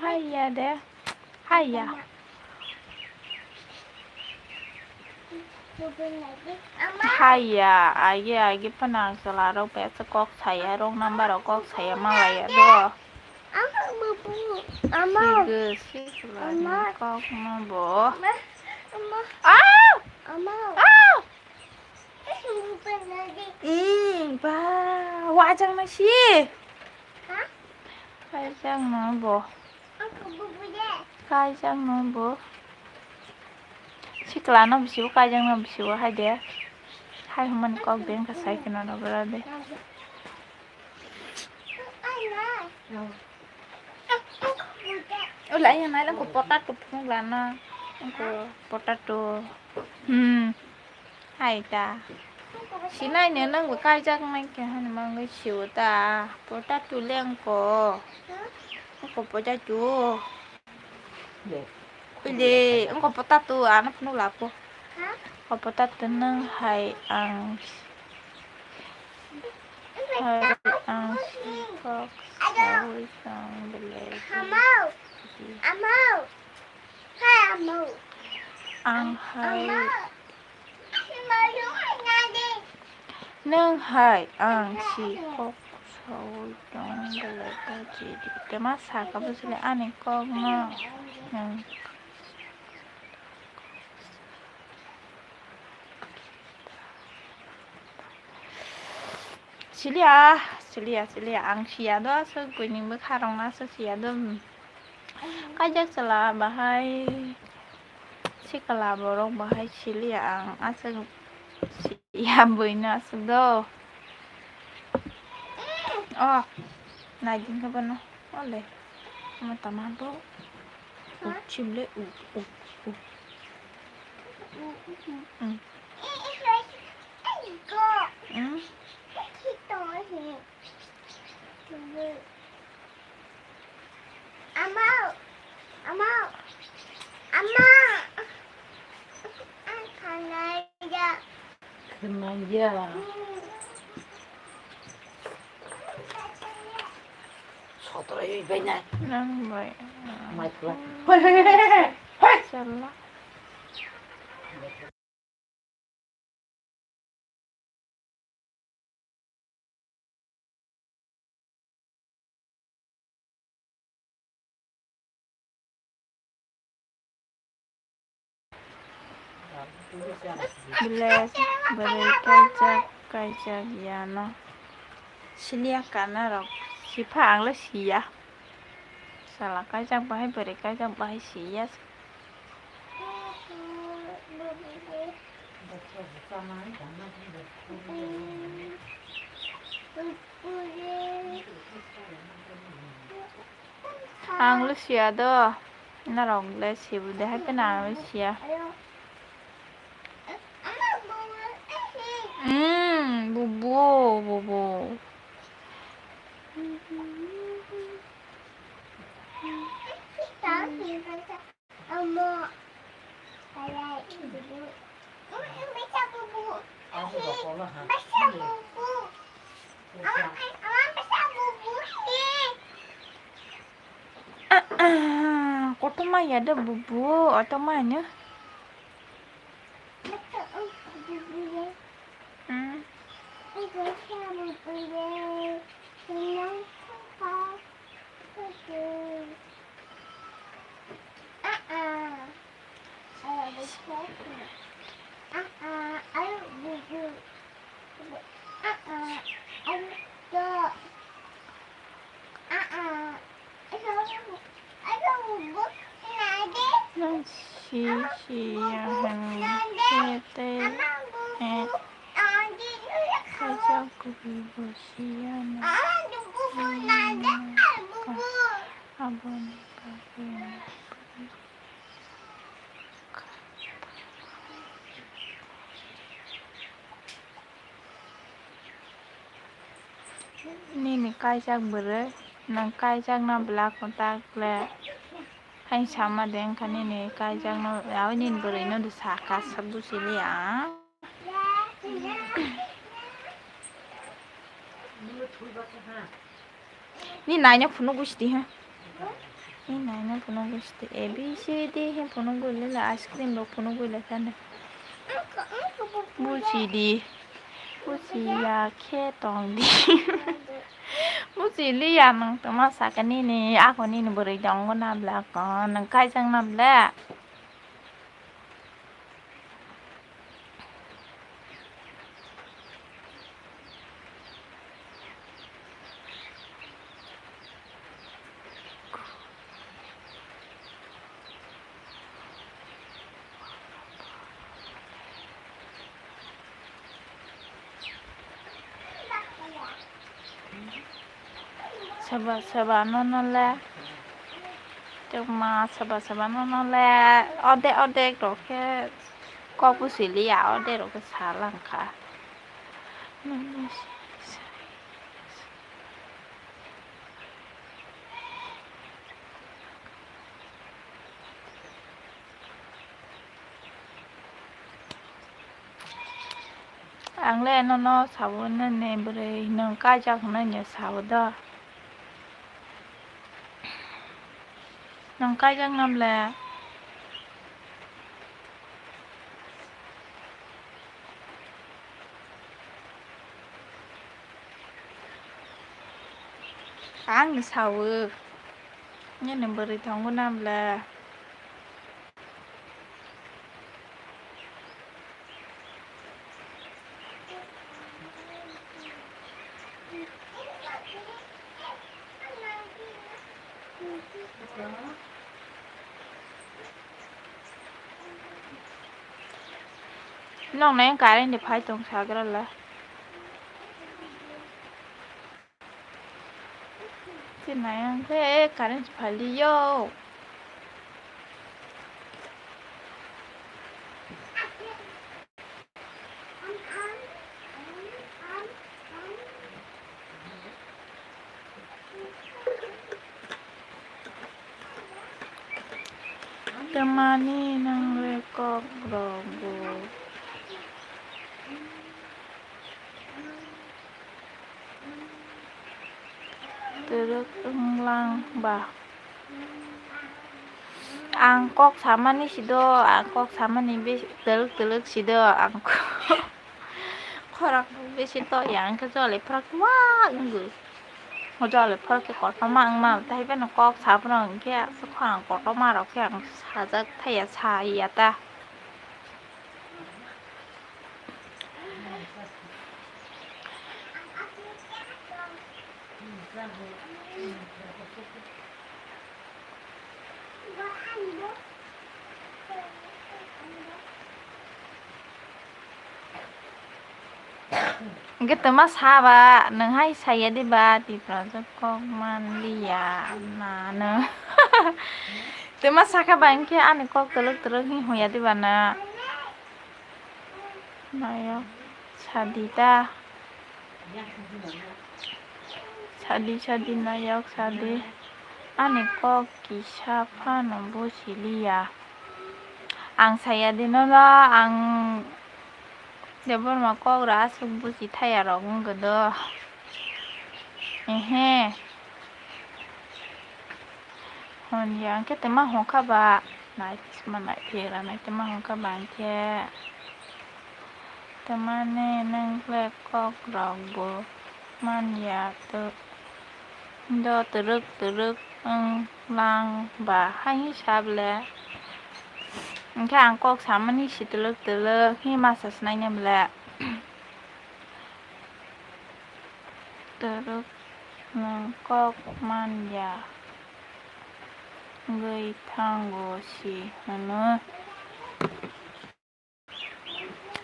Haiya de. Haiya. Haiya, agi, agi phano ang chwla rok bai kok saya, wrong number rok kok saya malaya do. Ama, bubu. Ama. Sigo, si chwla ni kok no bo. Ama. Ah! Ama. Ah! Ih, ba, wajang na si. Ha? Wajang na bo. Aku bubu de. Kaijakno bo. Sikla no bisibo, kaijakno bisibo, hai de. Hai hwnmani kok de wngkha, sai kheno no bwra de. Ula, yang naik aku potato phunuk lana. Aku potato. Hmm. Hai ta. Sinai ne nang bo kaijak nai khe hani mangwi siwo ta. Potato lengko. Ako potato. Ile, engko potato ano phunuk lapo. Ko potato nang hai ang, hai ang sikok sawi tong belai. Ang hai Nwng hai ang si kok sawi tong belai ta chidi. Tei ma saka bwswli ani kokno nwng. Siliya, siliya, siliya. Ang siya do, aswk buini bwkha rok no aswk siya do. Kaijak chwla bahai sikla borok bahai siliya ang aswk siya buino aswk do. Oh, naiding khe bono. Ole. Ama tama do. Uk chimle uk, uk, uk. Mm. Mm. Ama, ama, ama. Ang khanai ya. Khanai ya. Sotro i bai nai. Nang bai. Mai pula. Hoi, hoi, hoi, hoi, hoi. Chala. Belai bwrwi kaijak, kaijak yano. Siliya kana rok sipha, ang le siya. Sala kaijak bahai, bwrwi kaijak bahai siya. Ang le siya do, norok le sibo de hai phano ang le siya. Mm, bubu, bubu. Ah, ah, kotorma ya de bubu, otorma ya. Hmm. Nang si si ya hwn khe tei, eh, kaisa kubui bo si ya nang. Aboni bagwi. Nini kaijak bwrwi, nwng kaijakno bwlak kwtal kle. Haino sama de wngkha nini kaijakno, abo nini bwrwino do sakha, buchili ang. Ni naina phunuk gusti ha. Ni naina phunuk gusti A B C D he phunuk gule la ice cream bo phunuk gule kane. Buchidi. Buchiya khe tongdi. Buchili ya nang toma sakani ni ako nini bwrwi tongo na bla ko nang kaijak na bla. Soba soba nono le, chwngma soba soba nono le, odek odek rok khe kok bo siliya, odek rok khe sa lang kha. Ang le nono sabo, nini bwrwi nwng kaijak hwnwi no sabo do. Nwng kaijak nam le. Ang sawo. Nini bwrwi tongo nam le. Nong nai current de phai tong sagra la. Chinai ang khe current phaliyo. Tamani nang le kok rogo. Twrwk wnglang ba. Ang kok samani sido, ang kok samani be-, twrwk twrwk sido, ang khorang bisi to ya, ang khe jole phrak wa wngwi. Jole phrak khe kotorma wngma, tei beno kok sabrang khe khorang kotorma rok khe ang sajak thaya saya ta. Hwnkhe twma saba, nwng hai saya diba, Tiprasa kok manliya, na, no. Twma sakha ba, hwnkhe ani kok twlwk twlwk hwnwi hwnya diba, na. Nayok sadi ta. Sadi, sadi, nayok sadi. Ani kok kisa phano buji liya. Ang saya di nono, ang Debbarma kok ra aswk buji thaya rok wngkha do. Ehe. Hwn ya, hwnkhe twma hwn kha ba, nai kisima nai phiyok ra nai twma hwn kha ba, hwnkhe twmani nwng le kok rok bo man ya, to, do twrwk twrwk wng lang ba, hai sa ble, hwnkhe ang kok samani si twlwk twlwk hi ma sa sinai ne ble. Twrwk nwng kok man ya wngwi thango si hwnwi.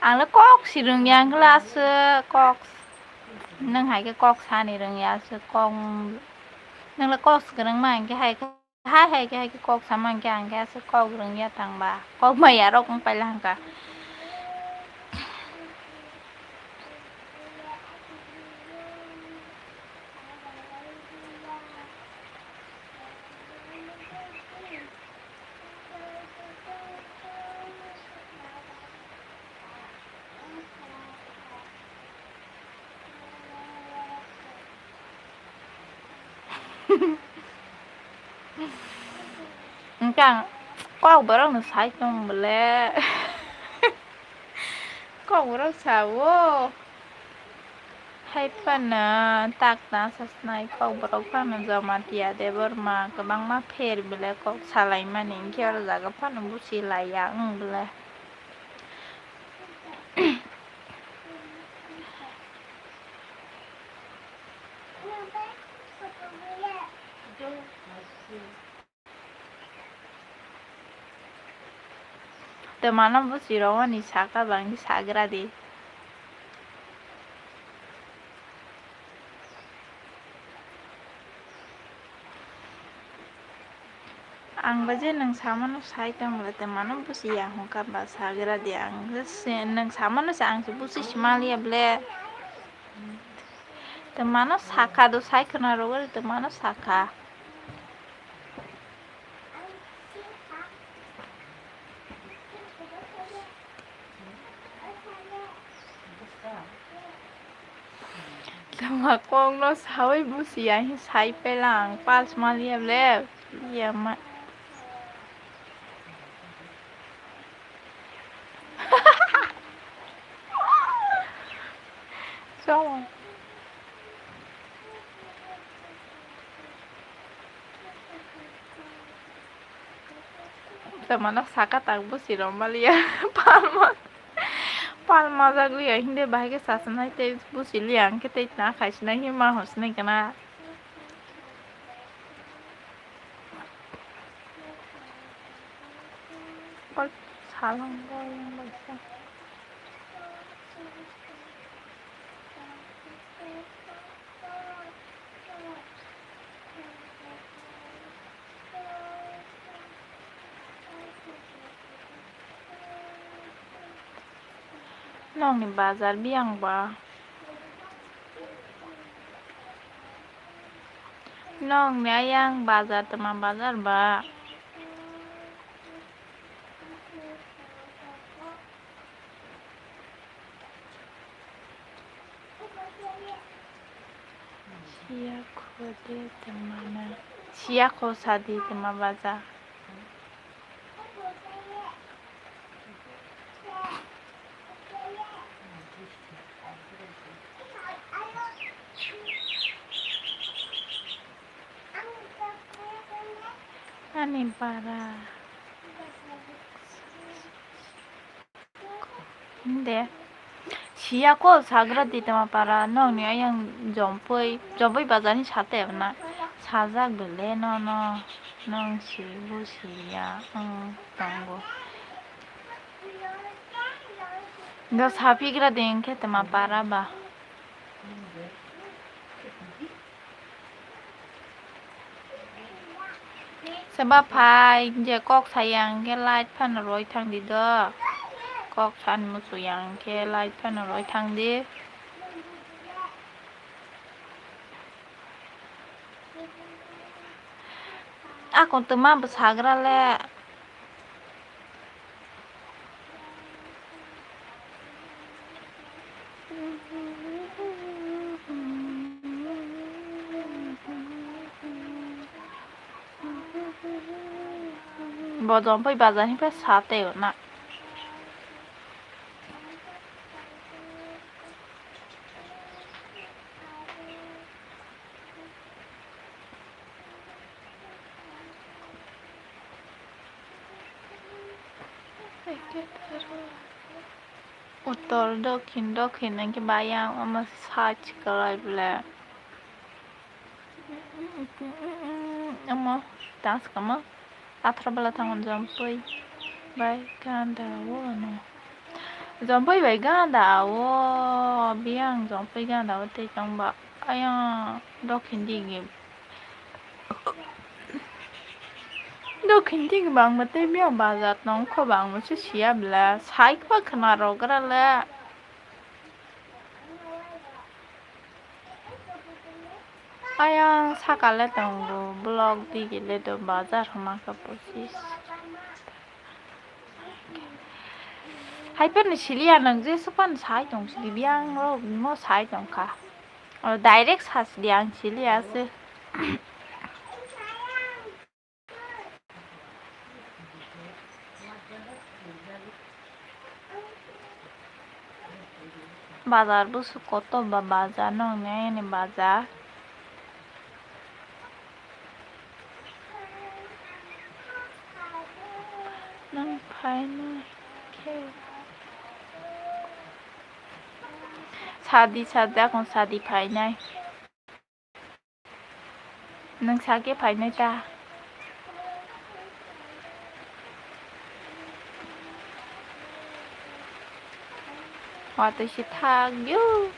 Ang le kok si rwngya, ang le aswk kok, nwng hai khe kok sani rwngya aswk kok, nwng le kok swkang rwngma hwnkhe hai khe. Hai hai khe, hai khe kok sama hwnkhe ang khe aswk kok rwngya tangba. Kok maya rok wng paila hwnkha. Hwnkhe ang kok borok no sai tong bole. Kok borok sao. Hai phano tak ta sa sinai kok borok phano Jamatia Debbarma kwbangma pher bole kok salaimani, hwnkhe oro jaga phano buchi laiya wng bole. Twmano buchi romani saka bangni sagra di. Ang ba je nwng samano sai tong bwle, tei mano busi ya hwn kha ba sagra di ang. Se nwng samano se ang se busi si maliya bwle. Tei mano sakha do sai khwna rogwi tei mano sakha. Tama kokno sawi busi ya hwn sai pela ang pas maliya bwle. Yama. Somo. Tama nok saka tak busi rok maliya. Palma. Palma jagwi ya hinde bahai khe sasnai tei busi liya hwnkhe tei na khaisinai hima hosnai kana. Oi, salang boyang baisa. Nokni bazar biyang ba? Nokni ayang bazar tama bazar ba? Siya kho de tama na. Siya kho sa di tama bazar. Ani bara. Hinde. Siya ko sagra di tama para nokni ayang jompoi, jompoi bazar ni sate na sajak bele no no nong si bu siya ang tongo. Do sapigra di hwnkhe tama para ba. Seba phai je kok saya hwnkhe light phano roi thang di do. Kok san musu ya hwnkhe light phano roi thang di. Ako tuma bwsagra le. Bo jompoi bazar hwnpha sa tei o na. Uttor, dokhin, dokhin hwnkhe bayang omo side kwlai bwle. Omo dance kamo. Athra bwla thango jompoi bai ganda o no. Jompoi bai ganda o, biyang jompoi ganda o tei tongba. Ayang dokhin digi. Dokhin digi bangma tei biyang bazar tongkho bangma se siya bwla. Sai khe ba khwna rwgra le. Ayang saka le tongo, block digi le do bazar hwnma khe pochis. Hai phano siliya nwng je supan sai tong sidi biyang rok mo sai tong kha. O direct sa sidi ang siliya se. Bazar busu koto ba bazar nokni ayani bazar. Nang phainai khe sadi sadi akon sadi phainai. Nwng sakhe phainai ta? Watwi se thak yo.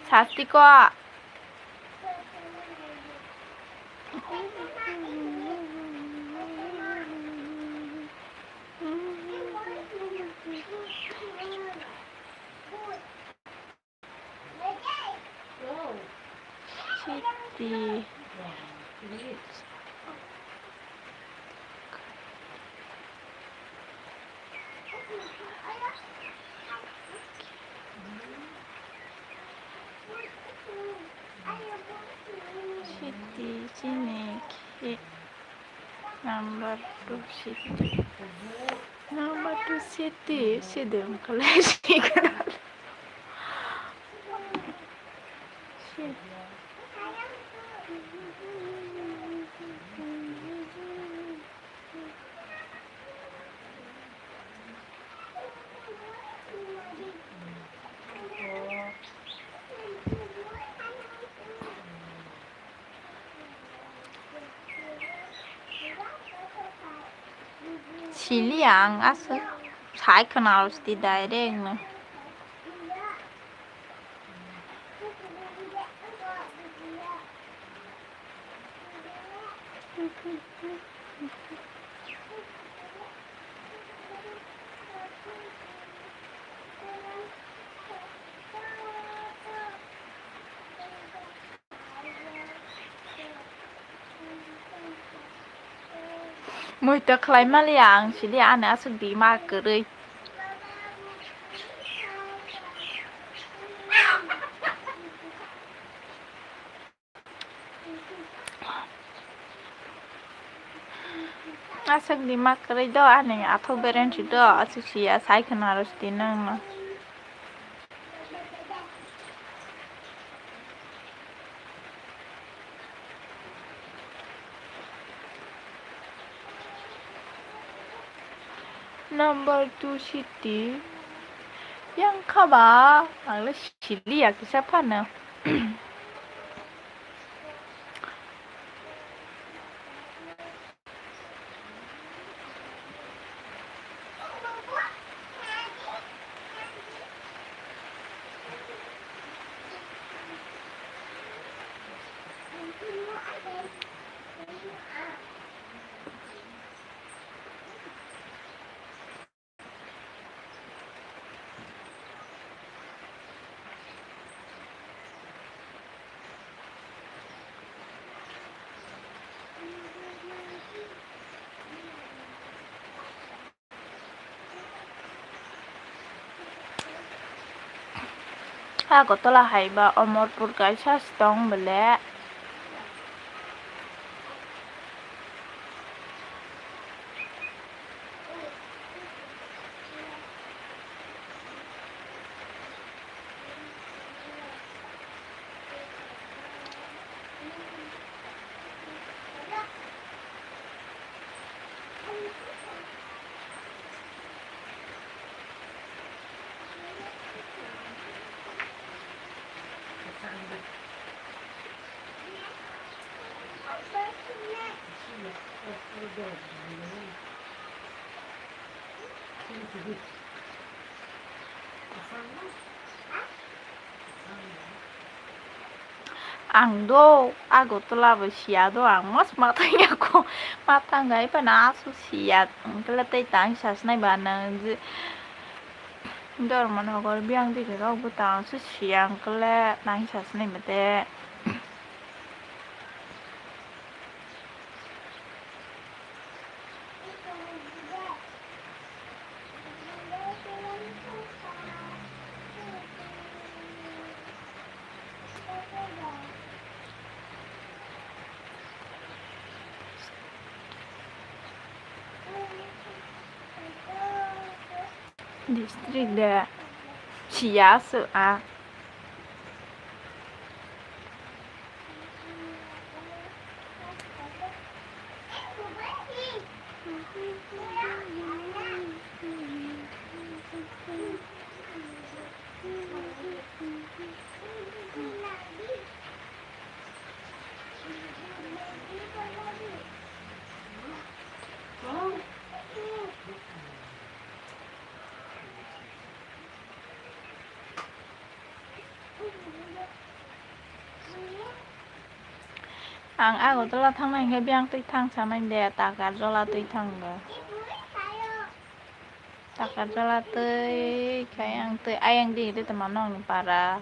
Sasti ko. Siti. Siti chini khe. Number two city. Number two city, city wngkha lai. Sili ang aswk sai khwna rw sidi direct no. Muitu khlai maliya ang sidi ani aswk di ma kwrwi. Aswk di ma kwrwi do ani athok bereng si do aswk siya sai khwna rw sidi nang no. Number two city. Yang kha ba, ang le sili ya kisa phano. Agartala hai ba Amarpur kaisa se tong bole. Ang do Agartala bo siya do, ang mas matang ya ko, matang gai pa na asu siya, ang kala tei tang sas nai ba nang je, Dharmanagar biyang di rok bo tang su siya, ang kala tang sas nai mate. District de siya su a. Ang Agartala thangnai hwnkhe biyang twi thang sanai de, Takarjala twi thang de. Takarjala twi khai ang twi ayang di, twi tongma nokni para.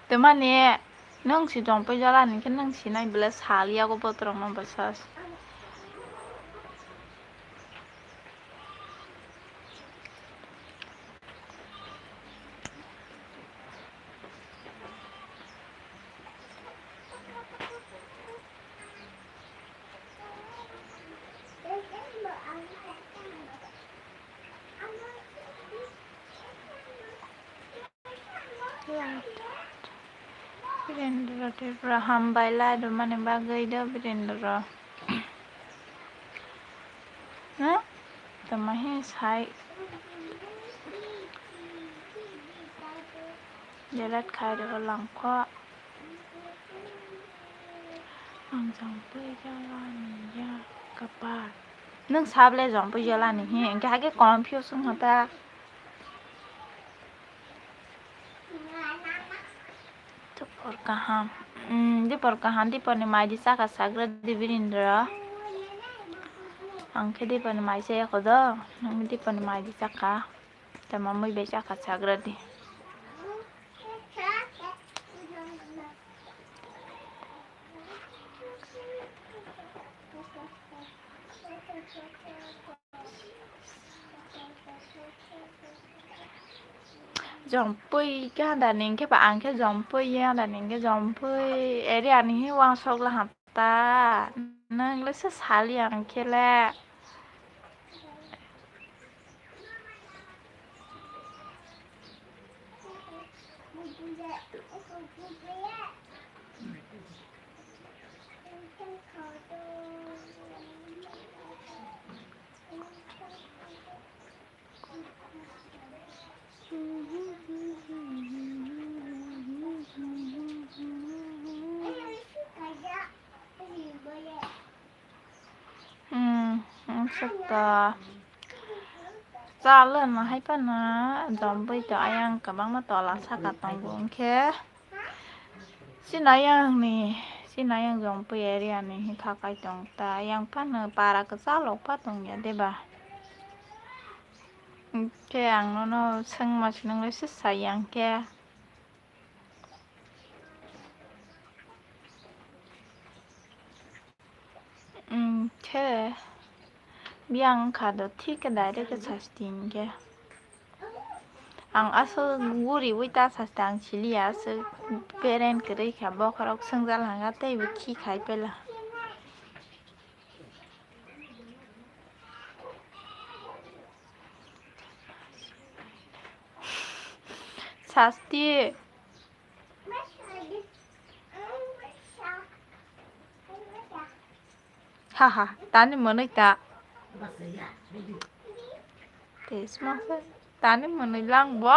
Twmani nwng si jongpui jala ni khe nwng sinai belai sal yago botorok no bwsas. Birendra Tripura, hambai lai rwmani bagwi do Birendra. Huh? Tamo he sai. Delete khai rw langkho. Ang jongpui jala ni ya kapar. Nwng sable jongpui jala ni he, hingke hake confuse wngkha ta. Dipor kaham. Hmm, dipor kaham, dipor ni mai di chakha sagra di Birindra. Ang khe dipor ni mai chaya kho do, nang dipor ni mai di chakha. Tamo mui bai chakha sagra di. Jongpui khe handa ning khe ba ang khe jongpui ye handa ning khe jongpui area ni hi wangsok la ham ta nang le se sali ang khe le. Hmm, hmm, sukta. Chalwkno hai phano jombwi to ayang kwbangma tola saka tongo, hwnkhe chini ayangni, chini ayang jombwi area ni hwnkha kai tong ta, ayang phano para kwchalo pha tongya deba? Hwnkhe ang nono swngma swinwng le se sai yang khe. Hwnkhe biyang wngkha do thik khe direct khe sasti hinkhe. Ang aswk guriwi ta sasti ang siliya, aswk parent kwrwi kha, bokhorok swngjal hwnkha teibo khi khai pela. Sasti. Haha, tani mwnwi ta. Tei sma khe tani mwnwi lang bo.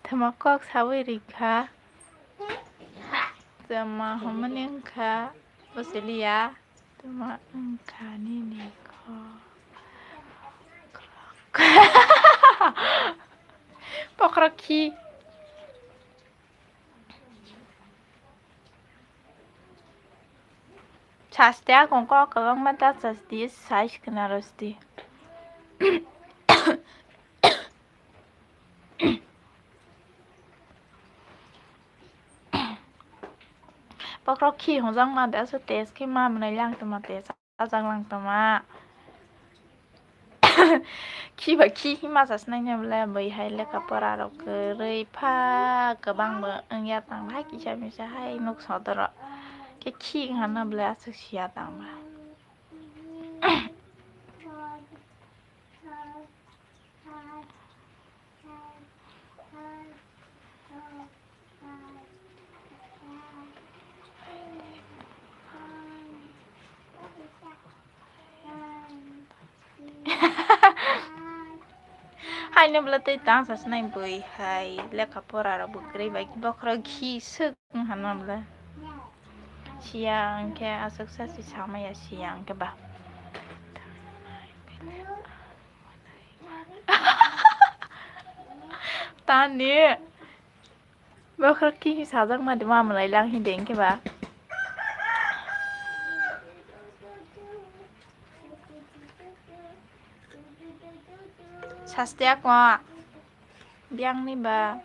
Tamo kok sawi rikha. Tamo hamani wngkha. Bosiliya. Tamo wngkha nini kok. Pokhorok khi. Saste akong kok kwbangma ta saste size kwna rosti. Bokhorok khi hwnjakma de aswk test khe ma mwnwi lang tongma test. Sajak lang tongma. Khiba khi hima sasnai ne bole bui hai lekha pora rok kwrwi pha kwbang bo wngya tang hai kisa misa hai nuk sodoro khe khi wngha na bole aswk siya tang ba. Haino bwla tei tang sasnai bui hai lekha pora rok bo kwrwi bai bokhorok khi swk wngha no bwla. Siya hwnkhe aswk sa si samaya siya hwnkhe ba. Tani. Bokhorok kiki sajak madi ma mwlai lang hi deng khe ba. Saste ako. Biang ni ba.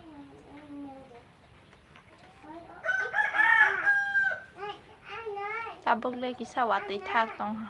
Tabuk le kisa watwi thak tong.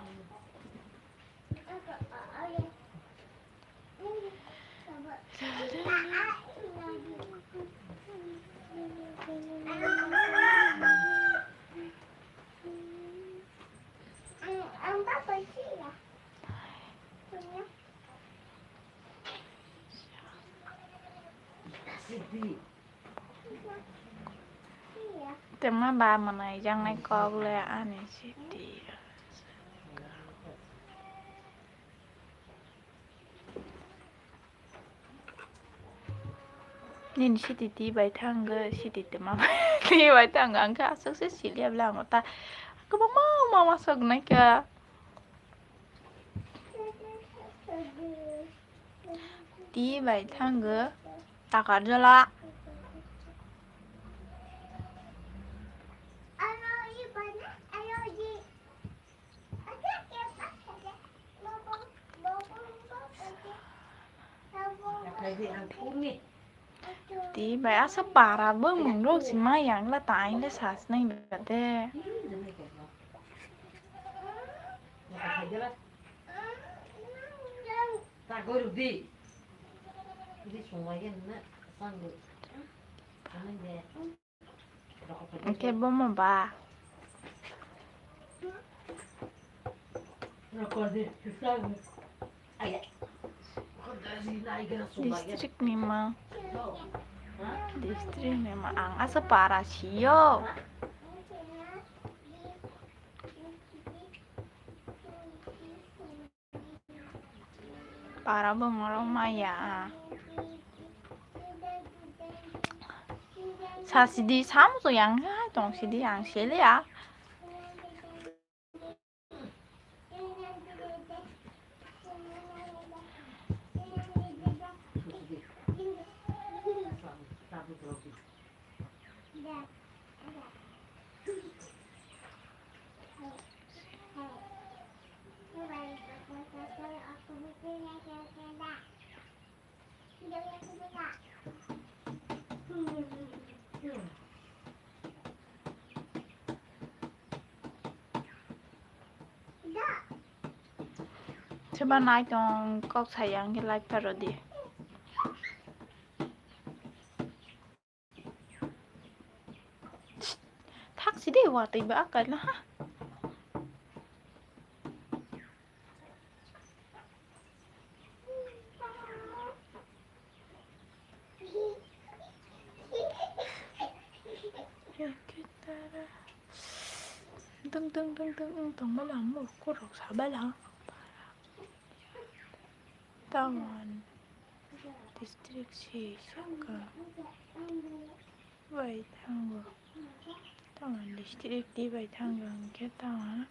Tengma ba mwnai jaknai kok le ani siti. Nini siti ti bai thangwi siti tengma bai ti bai thangwi ang khe aswk se siliya bwla ang ta kwbangma ma ma sok nai kha. Ti bai thangwi takar jala. Ti bai asa para bwmung rok si ma yang la ta ang le sas nai ba de. Hwnkhe bomo ba. District ni ma. District ni ma ang asa para siyo. Para bwmaro maya. Sa sidi, sam so yang hai tong sidi, ang sele ya. Seba nai tong kok saya hwnkhe like pharo di. Thak sidi watwi ba kaila ha. Ding ding ding ding wng tong bala mo korok sa bala. Tawan district si saka bai thango. Tawan district di bai thango hwnkhe tawan.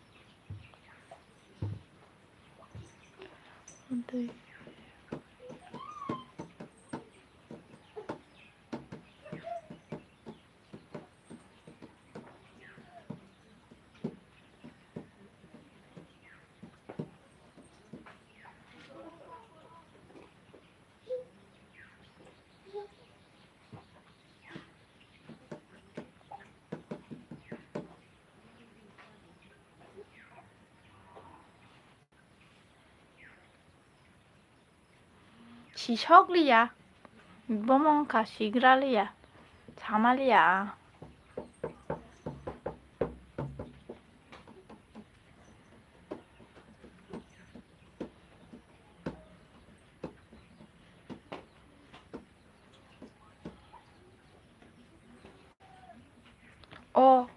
Sisok liya, bomo wngkha sigra liya, sama liya. O,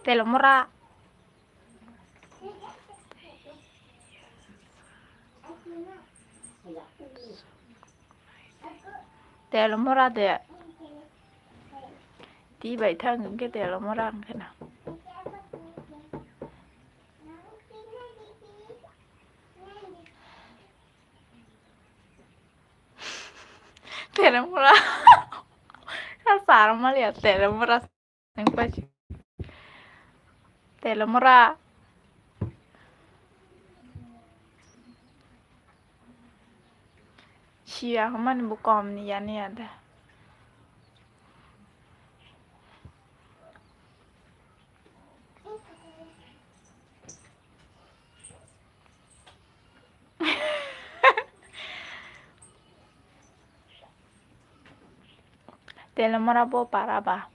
telomora. Telomora de. Ti bai thang hwnkhe telomora wngkhe na. Telomora. Ka sarmaliya telomora. Nang pasi. Telomora. Siya hwnmani bo kom ni ya ni ya da. Telomora bo para ba.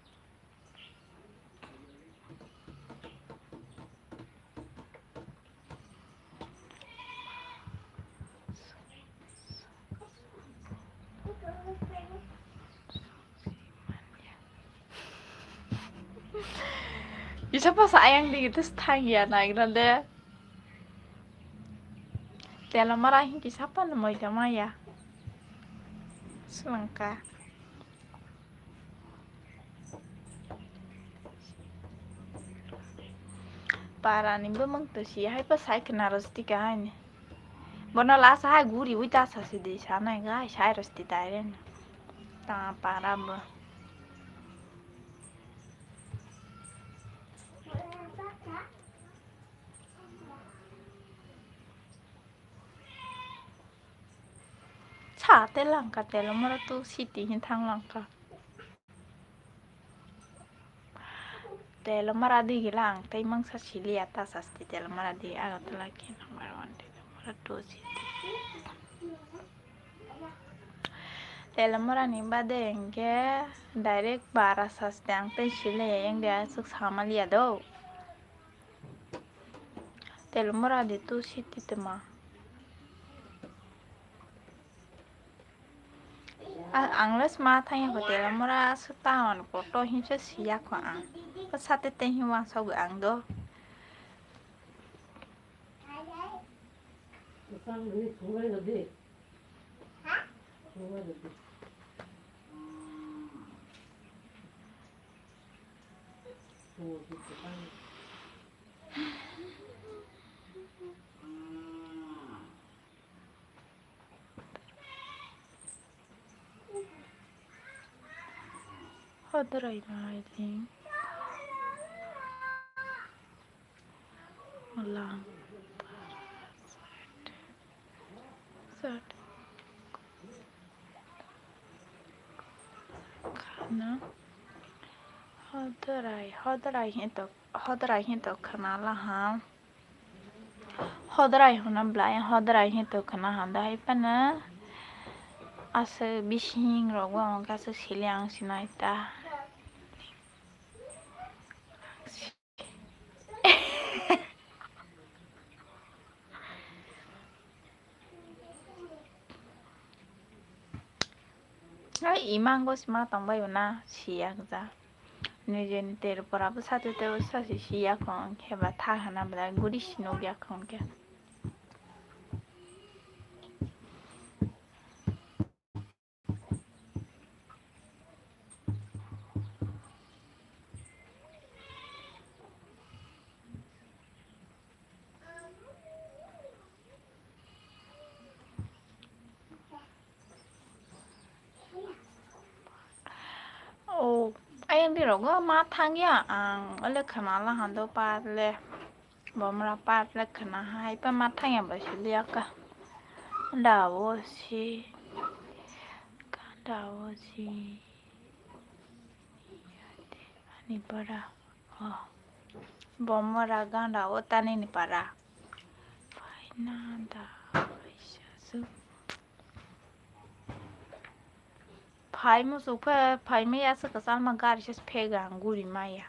Kisa pasa ayang digi tes thang ya nagra de. Telomora hin kisa pa no moi tama ya. Selengka. Para ni bumung to si hai pa sai khna ros tika hai ni. Bono lasa hai guri ui ta sa si di sa nai ga sai ros ti tai ren. Ta para bo. Sa te langka telomora tu city hin thang langka. Telomora digi lang tei mangsa siliya ta sasti telomora digi Agartala khe number one telomora two city. Telomora ni bade hingke direct bara sasti ang tei siliya yang de aswk samaliya do. Telomora de tu city tema. A-, ang le sma thangya kho telomora aswk town kotor hinsa siya kho ang. Ko sate te hin wansok ang do. Hodrai maiding lang khana hodrai hodrai hintok hodrai hintok khana laham. Hodrai hwnna bwlai, hodrai hinwi tongkhwna handa hai phano aswk bising rok bo hwnkhe aswk sili ang sinai ta. Ai, imango sima tongbai na siya gja. Nijeni ter pora bwsa tete bwsa si siya kho, hwnkhe ba tha hana bwlai guri si nukya kho hwnkhe. O, ayang di rogo ma thangya ang ole khana la hando pa le bomra pa le khana hai pa ma thangya ba si liya ka dawo si ka dawo si ani para. Oh, bomora ganda o tani ni para. Paina da kaisa su. Phai muchuk phe, phai maya se kwchangma gari se phega ang guri maya.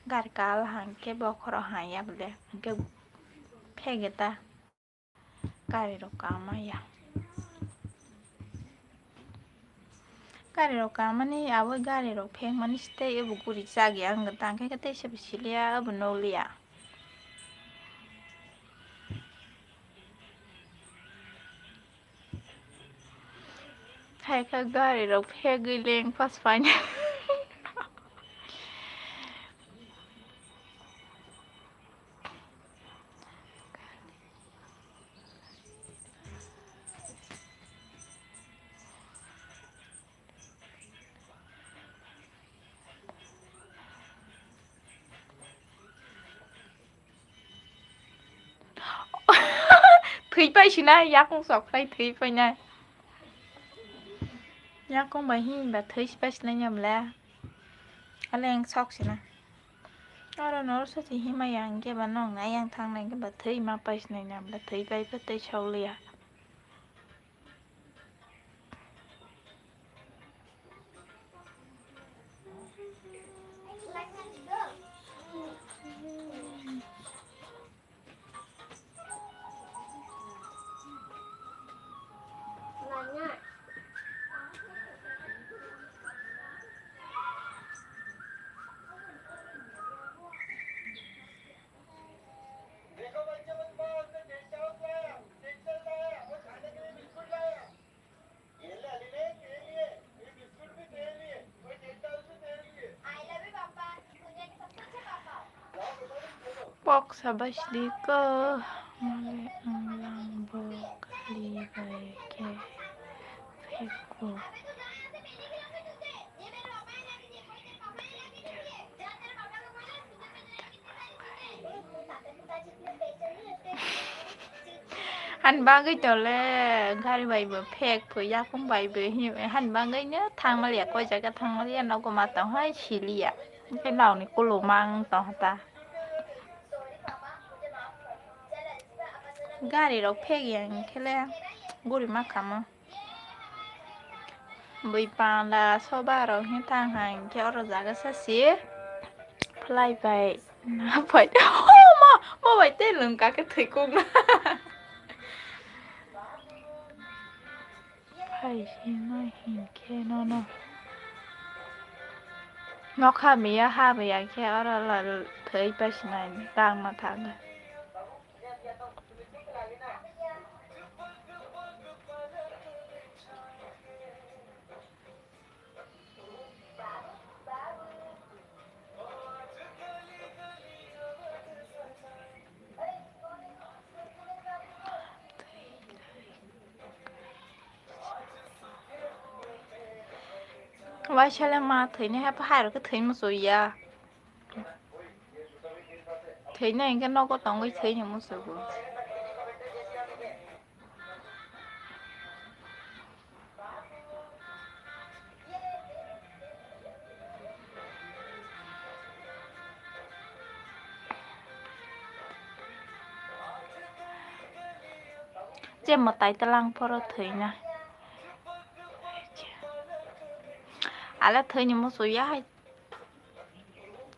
Gari kal hangke bokhoro haya bole, hangke phege ta. Gari rok kama ya. Gari rok kamani abo gari rok phek mani site ebo guri chagi ang tang khe tei se siliya abo noliya. Hai khe gari rok phegwi leng pas paina. Thwi pai sina, yakung sok phai thwi pai nai. Yakung bai hi ba thwi si pai sinai nyam le. Aleng sok sina. Oro noro sa si hima yang ke ba nong na yang thang nai ke ba thwi ma pai sinai nyam le thwi pai pa tei sok liya. Pok sabai sidi ko male wnglang bo kali bai khe pheko. Hani bagwi tole gari bai bo phek pho yakung bai bo hi-, hani bagwi no thangmaliya, koi jaga thangmaliya, nogo ma tong hai siliya. Hwnkhe nokni kulo mang tong ta. Gari rok phek ya hwnkhe le guri ma kamo. Bui panda soba rok hin tang hai hwnkhe oro jaga sa si phlai bai na pai. Oh ma, ma bai tei lwng ka khe thwi kuk na. Phai sino hinkhe nono. Nokha miya ha baya khe oro la thwi pasinai tangma thango. Waisale ma thwini hai, hai rok khe thwi muchung ya. Thwini hinkhe nogo tongwi thwini muchungo. Je mwtai tlang phoro thwina. Ale thwini muchung ya hai.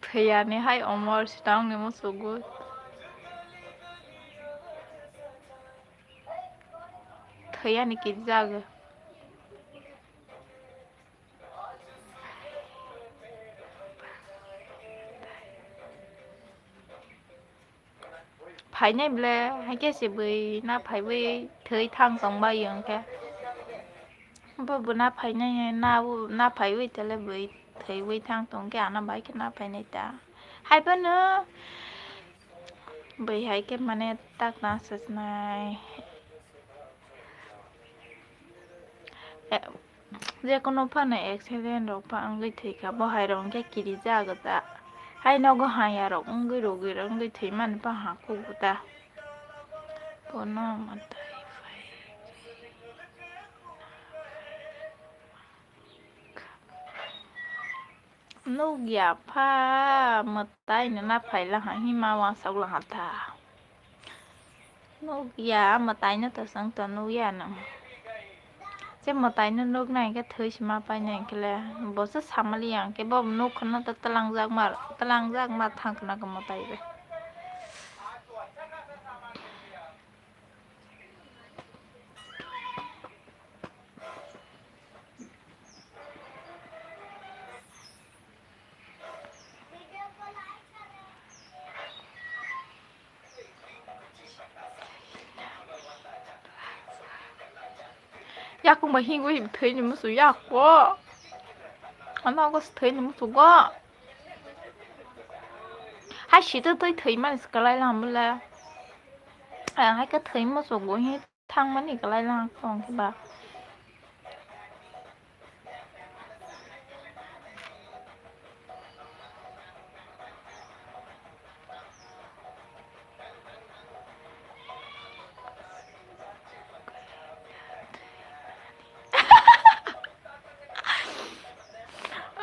Thwiyani hai omor sitongni muchungo. Thwiyani kiri jago. Phainai bwle, haikhe se bui na phaiwi thwi thang tong bai hwnkhe. Bo bo na phainai, na, na phaiwi tele bui thwiwi thang tong khe, ano bai khe na phainai ta. Hai phano bui hai khe mane tak na sachinai. Eh, je kono phano accident rok pa wngwi thwi kha, bo hai rok hwnkhe kiri jago ta. Hai nogo haya rok wngwi rwgwi rok wngwi thwi mani pa ha kubu ta. Kono mwtai phai. Nukya pha mwtai no na phai laha hima wansok laha ta. Nukya mwtai no to chwng to nukya no. Je mwtai no nuk nai khe thwi se ma pai nai khe le, bo se samali yang khe bo nuk khna ta tlangjak mar, tlangjak mar thang khna khe mwtai bai. Yakung bai hingwi thwini musu yako. Ano go thwini musu go. Hai sito twi thwi mani swkalai lam bole. Ang hai khe thwi musu go hi thang mani kwlai lang tong khe ba.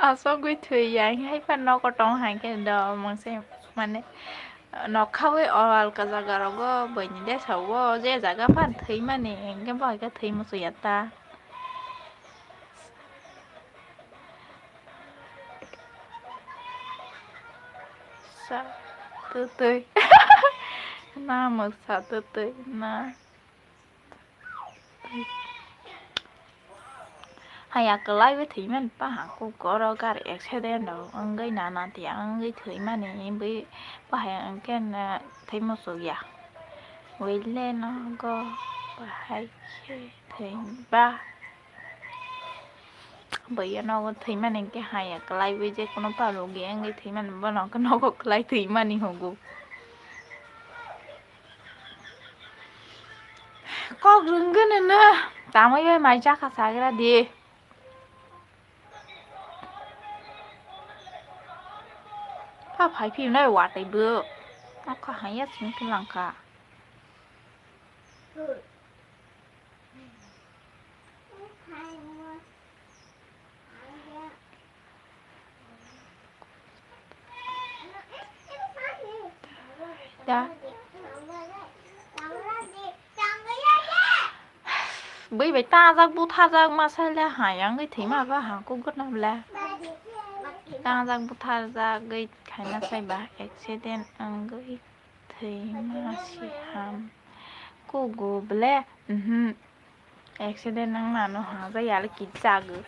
Asogwi thwi ya, hai pha nogo tong hai khe do mangse mane nokha wi o alka jaga rogo bwini desa o je jaga phan thwi mani hinkhe bo hai khe thwi musu ya ta. Sa twtwi. Na mwsa twtwi na. Haya kwlai bai thwi mani paha kuk oro gari accident rok wngwi nana tiya wngwi thwi mani bwi pahaya hwnkhe thwi muchuk ya. Wile nogo bahai khe thwi ba. Bwya nogo thwimani hwnkhe haya kwlaiwi je kuno pha rugi wngwi thwimani bono hwnkhe nogo kwlai thwimani hugo. Kok rwngwi nini tamwi bai mai chakha sagra di. Pha phai phiyunai watwi bo. Nokha haya simi thwilangkha. Da. Bui bai tajak buthajak ma sai le hai wngwi thwima ba ha kuk gana bwle. Tajak buthajak gwi khaina sai ba accident wngwi. Thwima si ham. Kugo bele. Mhm. Accident nang nano ha jai yale kichago.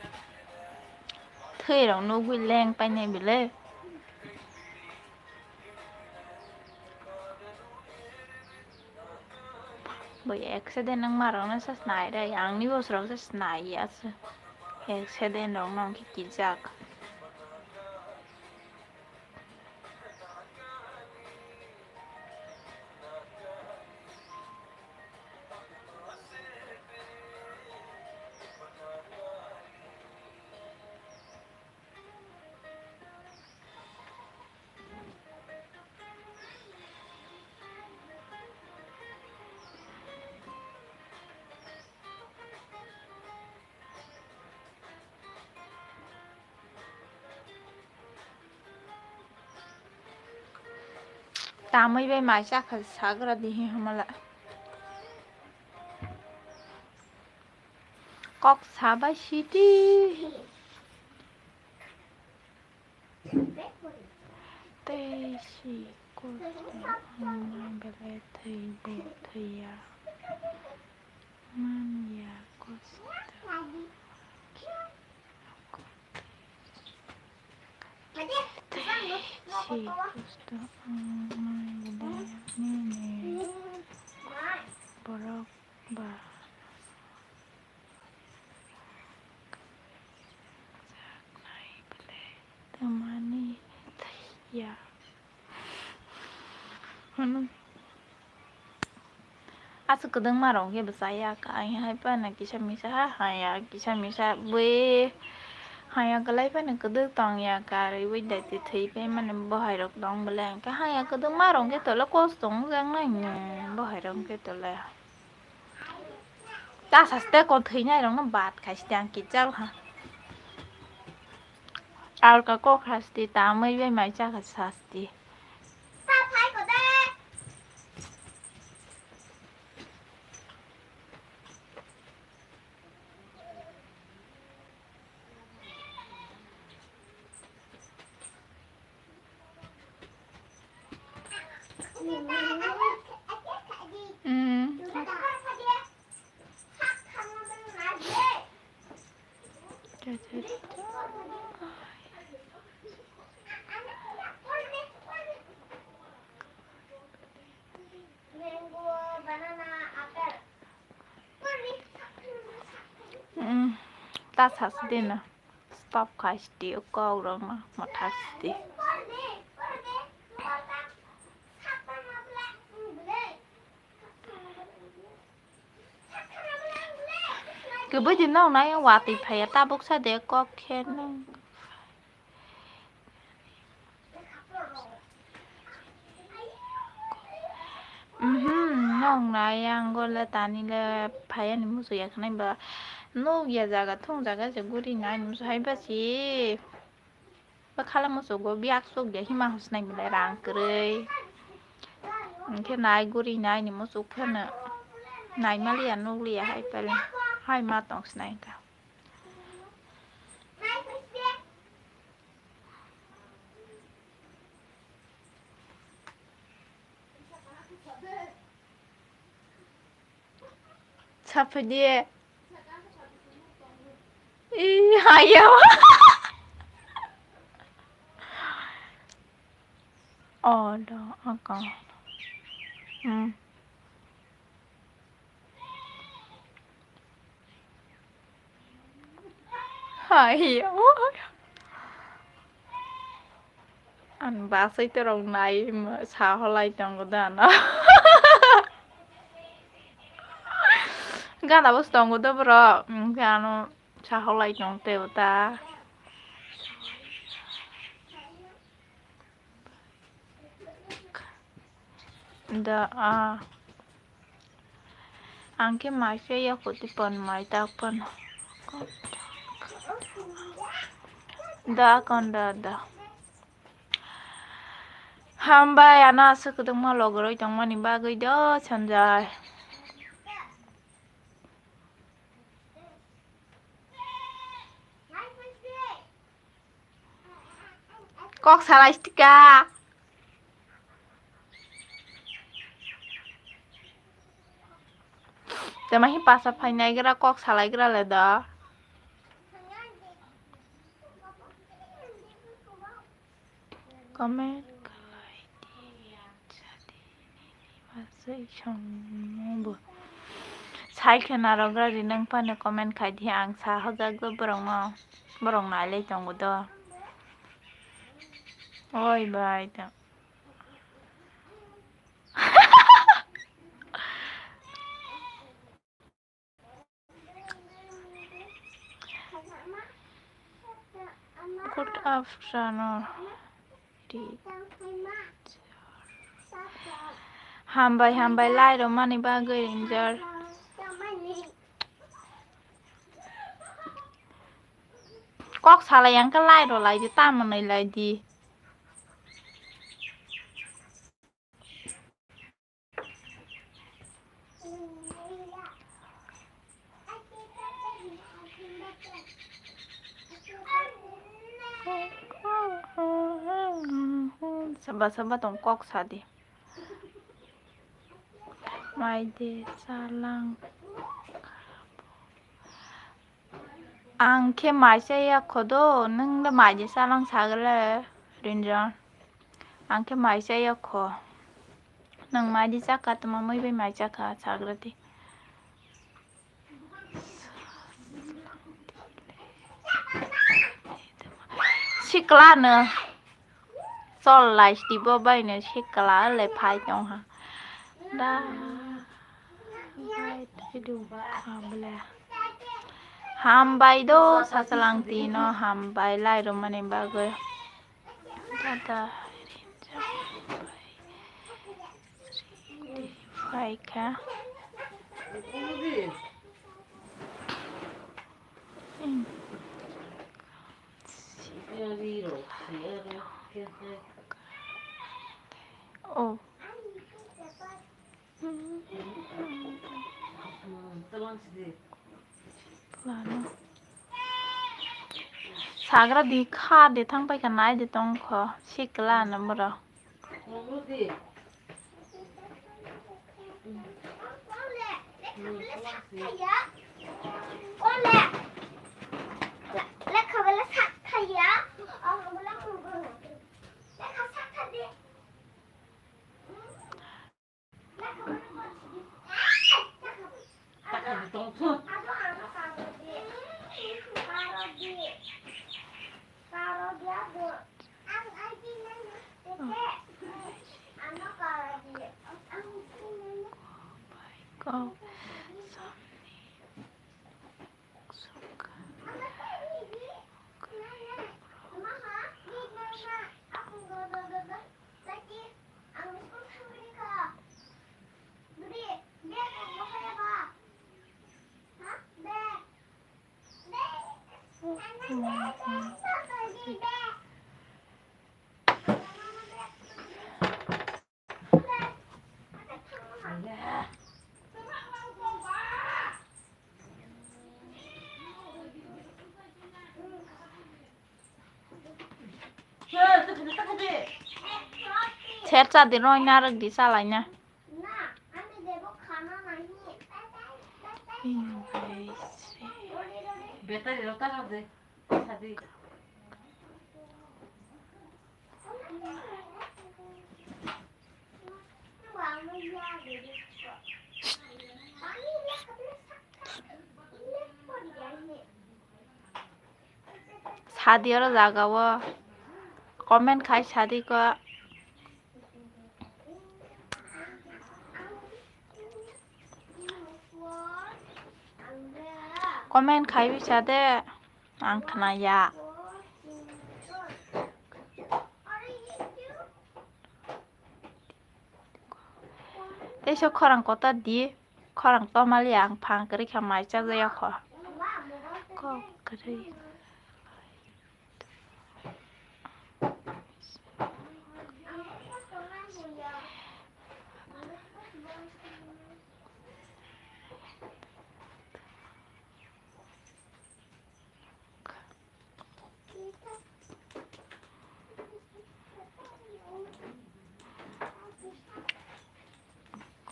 Thwirok nugwi leng painai bele. Bo accident nang marok no sa snai re, ang ni bosrok sa snai ya se. Accident rok no ki kijak. Tamwi bai mai chakha sagra dihi hamala. Kok sabai sidi. Tei si kosto wngma belai thwibo thwiya. Manya kosto. Tei si kosto wngma belai nini borok ba. Jaknai belai tamani thwiya. Hwnwi. Aswk kwdwngma rok khe bwchaya kha, ai hai phano kisa misa ha, haya kisa misa bui haya kwlai phano kwdwk tongya, karwi daiti thwi phaimani bohai rok tong belai, hwnkhe haya kwdwngma rok khe tole kosto wngjaknai hwnwi bohai rok khe tole. Ta saste kon thwinai rokno bat khai sidi ang kichal ha. Alka kok hasti tamwi bai mai chakha sasti. Hmm. Hmm. Ta sasdina. Stop khai sidi o kok rok no mwthak sidi. Kwbui di nong nai watwi phaiya tabuk sa de kok khe nong. Mhm, nong nai ang gole tani le phaiya ni musu ya khnai ba nuk ya jaga thung jaga se guri nai musu hai ba si. Bwkhala musugo biyak suk ya hima husnai belai rang kwrwi. Hwnkhe nai guri nai ni musuk phano nai maliya nukliya hai pele hai ma tong sinai kha. Saphidi. Ih, haya. Oh, do, ako. Hmm. Hai, oh. Ang basai torok nai saholai tongo da ano. Gana bo tongo da borok, hwnkhe ano saholai tong tei ta. Da, ah. Ang khe mai se ya koti pan mai tak pan. Da kon da da. Hambai ano aswk kwdwkma logoroi tongmani bagwi do sanjai. Kok salai stika. Tama hi pasa phainai gra kok salai gra le do. Comment khlai di, jadi nini bagwi songmo bo. Sai khe narwkra ri nang phano comment khai di, ang sa hojak do borokno, borok nailai tongo do. Oi bai ta. Good afternoon. Hambai, hambai, lai rwmani bagwi ringjak. Kok salai ang khe lai rw lai di, tamo nai lai di. Saba saba tong kok sadi. Mai de salang. Ang khe mai chaya kho do, nwng le mai de salang sagale, Rinjon. Ang khe mai chaya kho. Nwng mai de chakha, tma mui bai mai chakha, sagra di. Sikla no. Chol lai sidi bo bai no sikla le phai tong ha. Da. Bai twi du kha bole. Hambai do sasalang tino hambai lai romani bagwi. Dada rinjak bai sidi phai kha. Oh. Sagra di kha de thang pai kha nai de tong kho sikla na boro. Ser cha di roi narwk di chalai na. Battery rok ta de. Sadi. Sadi oro jaga o comment khai sadi ko. Comment khai bisa de, ang khna ya. Teisa khorang kotor di, khorang tomali ang phang kwrwi kha mai cha jaya kho. Kok kwrwi.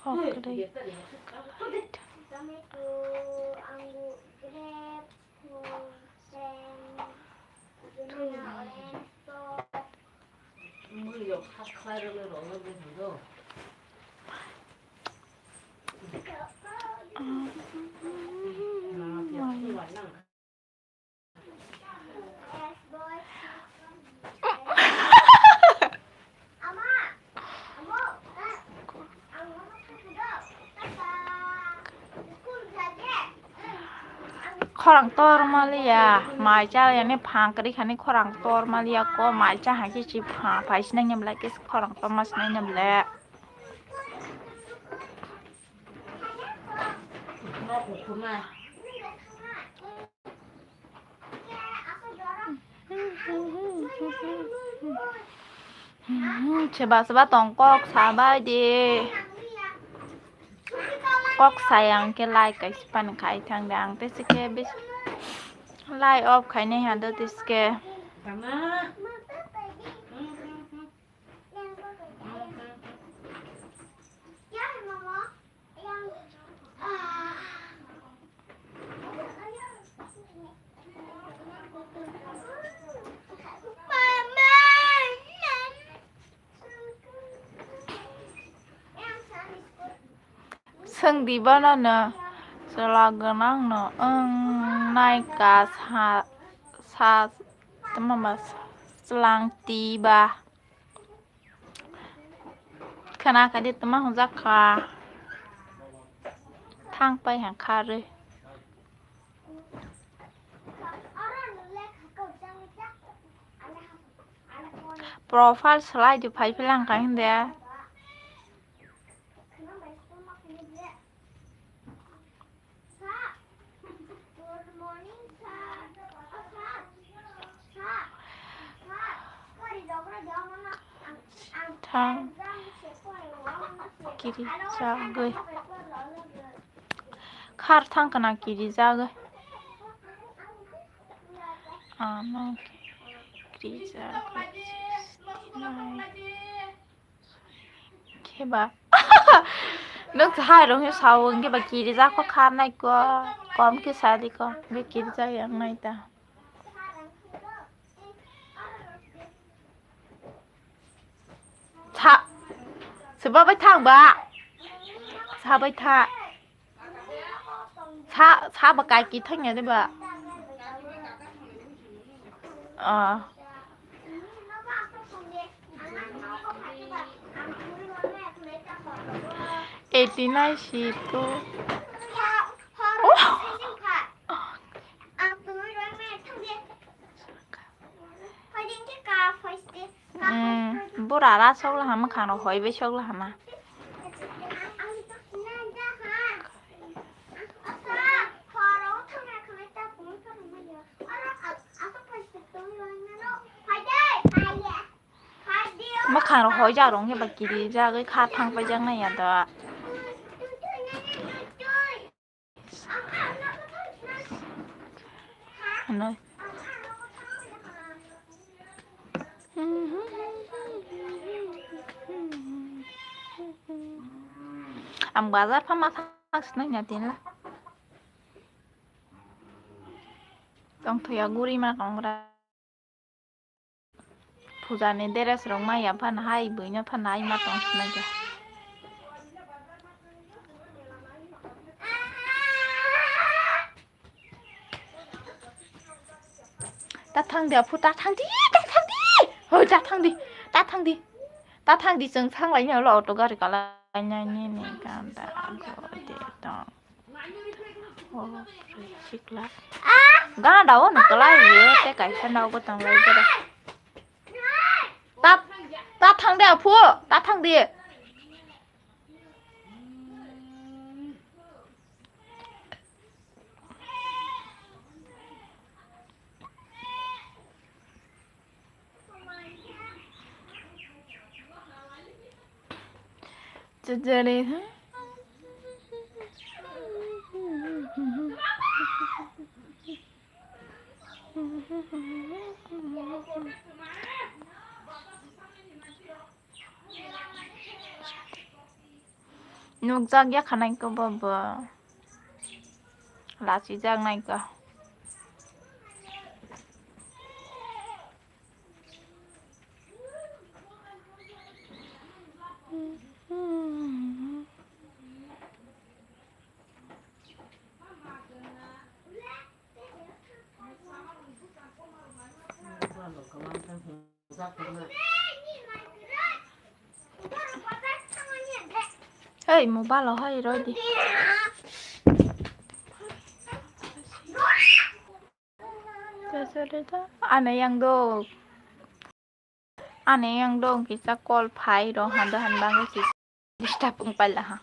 Kok kwrwi. Khorang tor maliya, mai cha yani phang kwrwi khani khorang tor maliya ko, mai cha hai se chi pha phai sinai nyamla ke khorang tor ma sinai nyamle. Seba seba tong kok sabai di. Kok sayang ke like kaisa pan khai thang de ang te sike bis like off khai nai ha do te sike. Swng di bono no chwla gwnang no wng nai ka sa, sa, tamo ba chwlang ti ba. Khna kha di tama hwnjak kha. Thang pai hang kha rwi. Profile slai di phai philang kha hinde. Thang kiri jagwi. Khar thang kana kiri jagwi. Ano kiri jagwi. Kheba. Nwng hai rong hi sao hwnkhe ba kirijak kho kha nai kho. Kom khe sa di kho. Be kirijak yang nai ta. Sa, sa bai thang ba. Sa bai tha. Sa, sa ba kai ki thang ya de ba. Ah. Eighty nine si tu. Oh. Hmm, bura ra sok lahama khano hoi bai sok lahama. Mwkhang rok hoi jak rong khe ba kiri jagwi kha thang paijak nai ya da. Ano. Ang bazar pha ma thang sinai ya tin la. Tong thoya guri ma kong ra. Puja ni dress rok ma ya phano hai, buino phano hai ma tong sinai khe. Ta thang di, aphu, ta thang di, ta thang di. Hoi, ta thang di, ta thang di. Ta thang di, chwng thang lai ni ulo auto gari kalai nai ni ni ganda go de tong. Oh, sikla. Ganda o no kalai ye, te kaisa nogo tong lai jera. Ta, ta thang di, aphu, ta thang di. Jajale, ha? Nukjak ya khanai ko bo bo. Lachijak nai ko. Hei, mobile o hai roi di. Ane yang do. Ane yang do kisa call phai ro handa handa kisa disturb wng paila ha.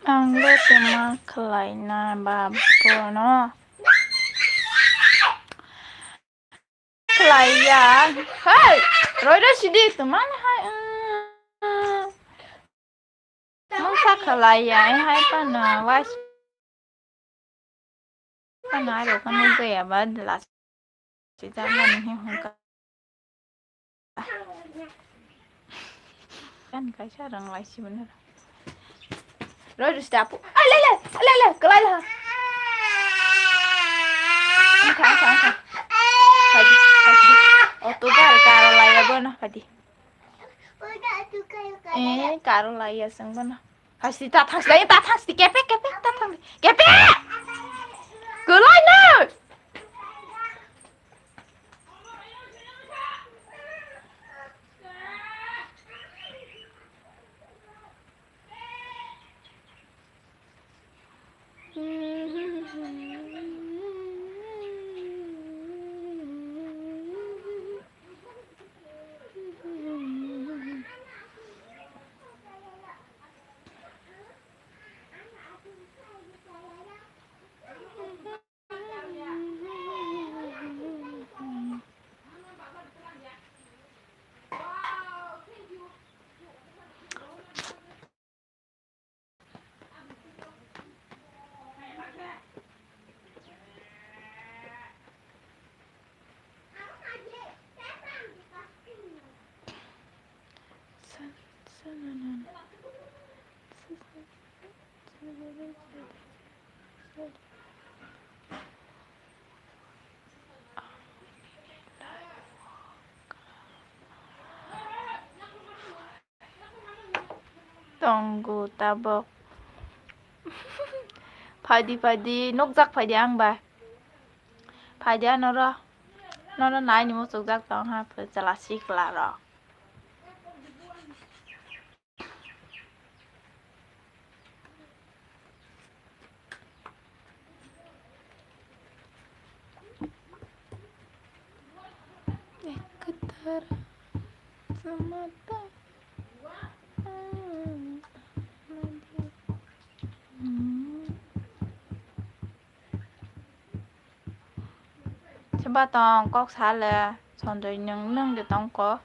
Ang le tuma khlai na ba bono khlai ya. Hey, roi roi sidi tuma na hai. Mungsa khlai ya, hai pano wais pano aro kano jaya ba last sida mani hi hungka. Kan kaisa rang lai si bener. Roi roi sida apu. Ai le le, le le, kelai le. Angka, angka, angka. Padi, padi. Auto gar karo lai ya bono padi. Eh, karo lai ya seng bono. Hasti ta thang sila ta thang sti kepe kepe ta thang kepe. Kelai no. tongo tabok. Phaidi, phaidi, nukjak phaidi ang bai. Phaidi ano ro. Nono naini muchukjak tong ha, chwla sikla rok. Seba tong kok sale, Sanjay nwng nwng de tong ko.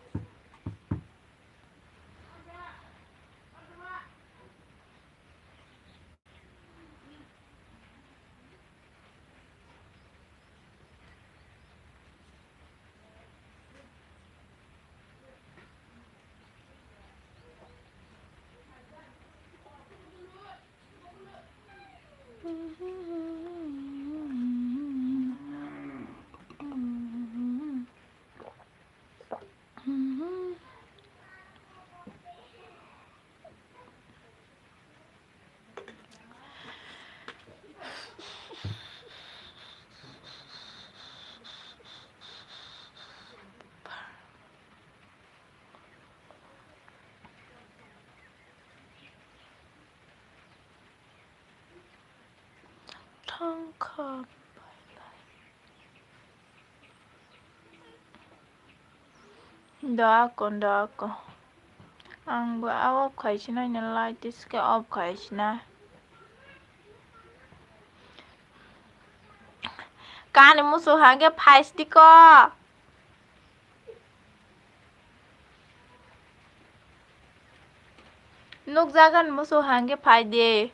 Thangkha. Dako, dako. Ang bo off khai sinai na light iske off khai sinai. Kani musu hage phais diko. Nukjagan musu hangke phai de.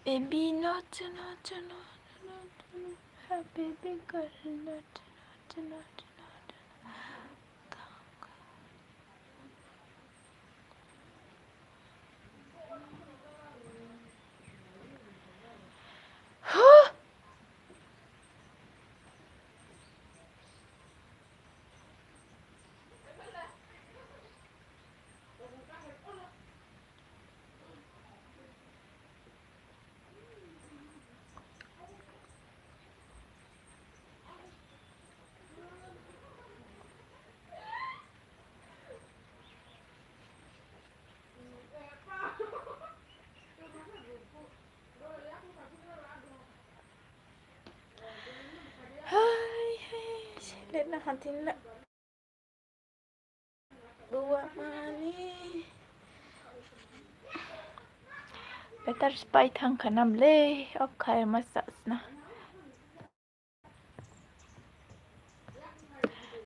Baby, not to, not to, not to, not to, not to, baby girl, not to, not to, not to, not to. Hai, hai, selet na hantin na. Buwa mani. Better spy thang khanam le, off khai ma sa sna.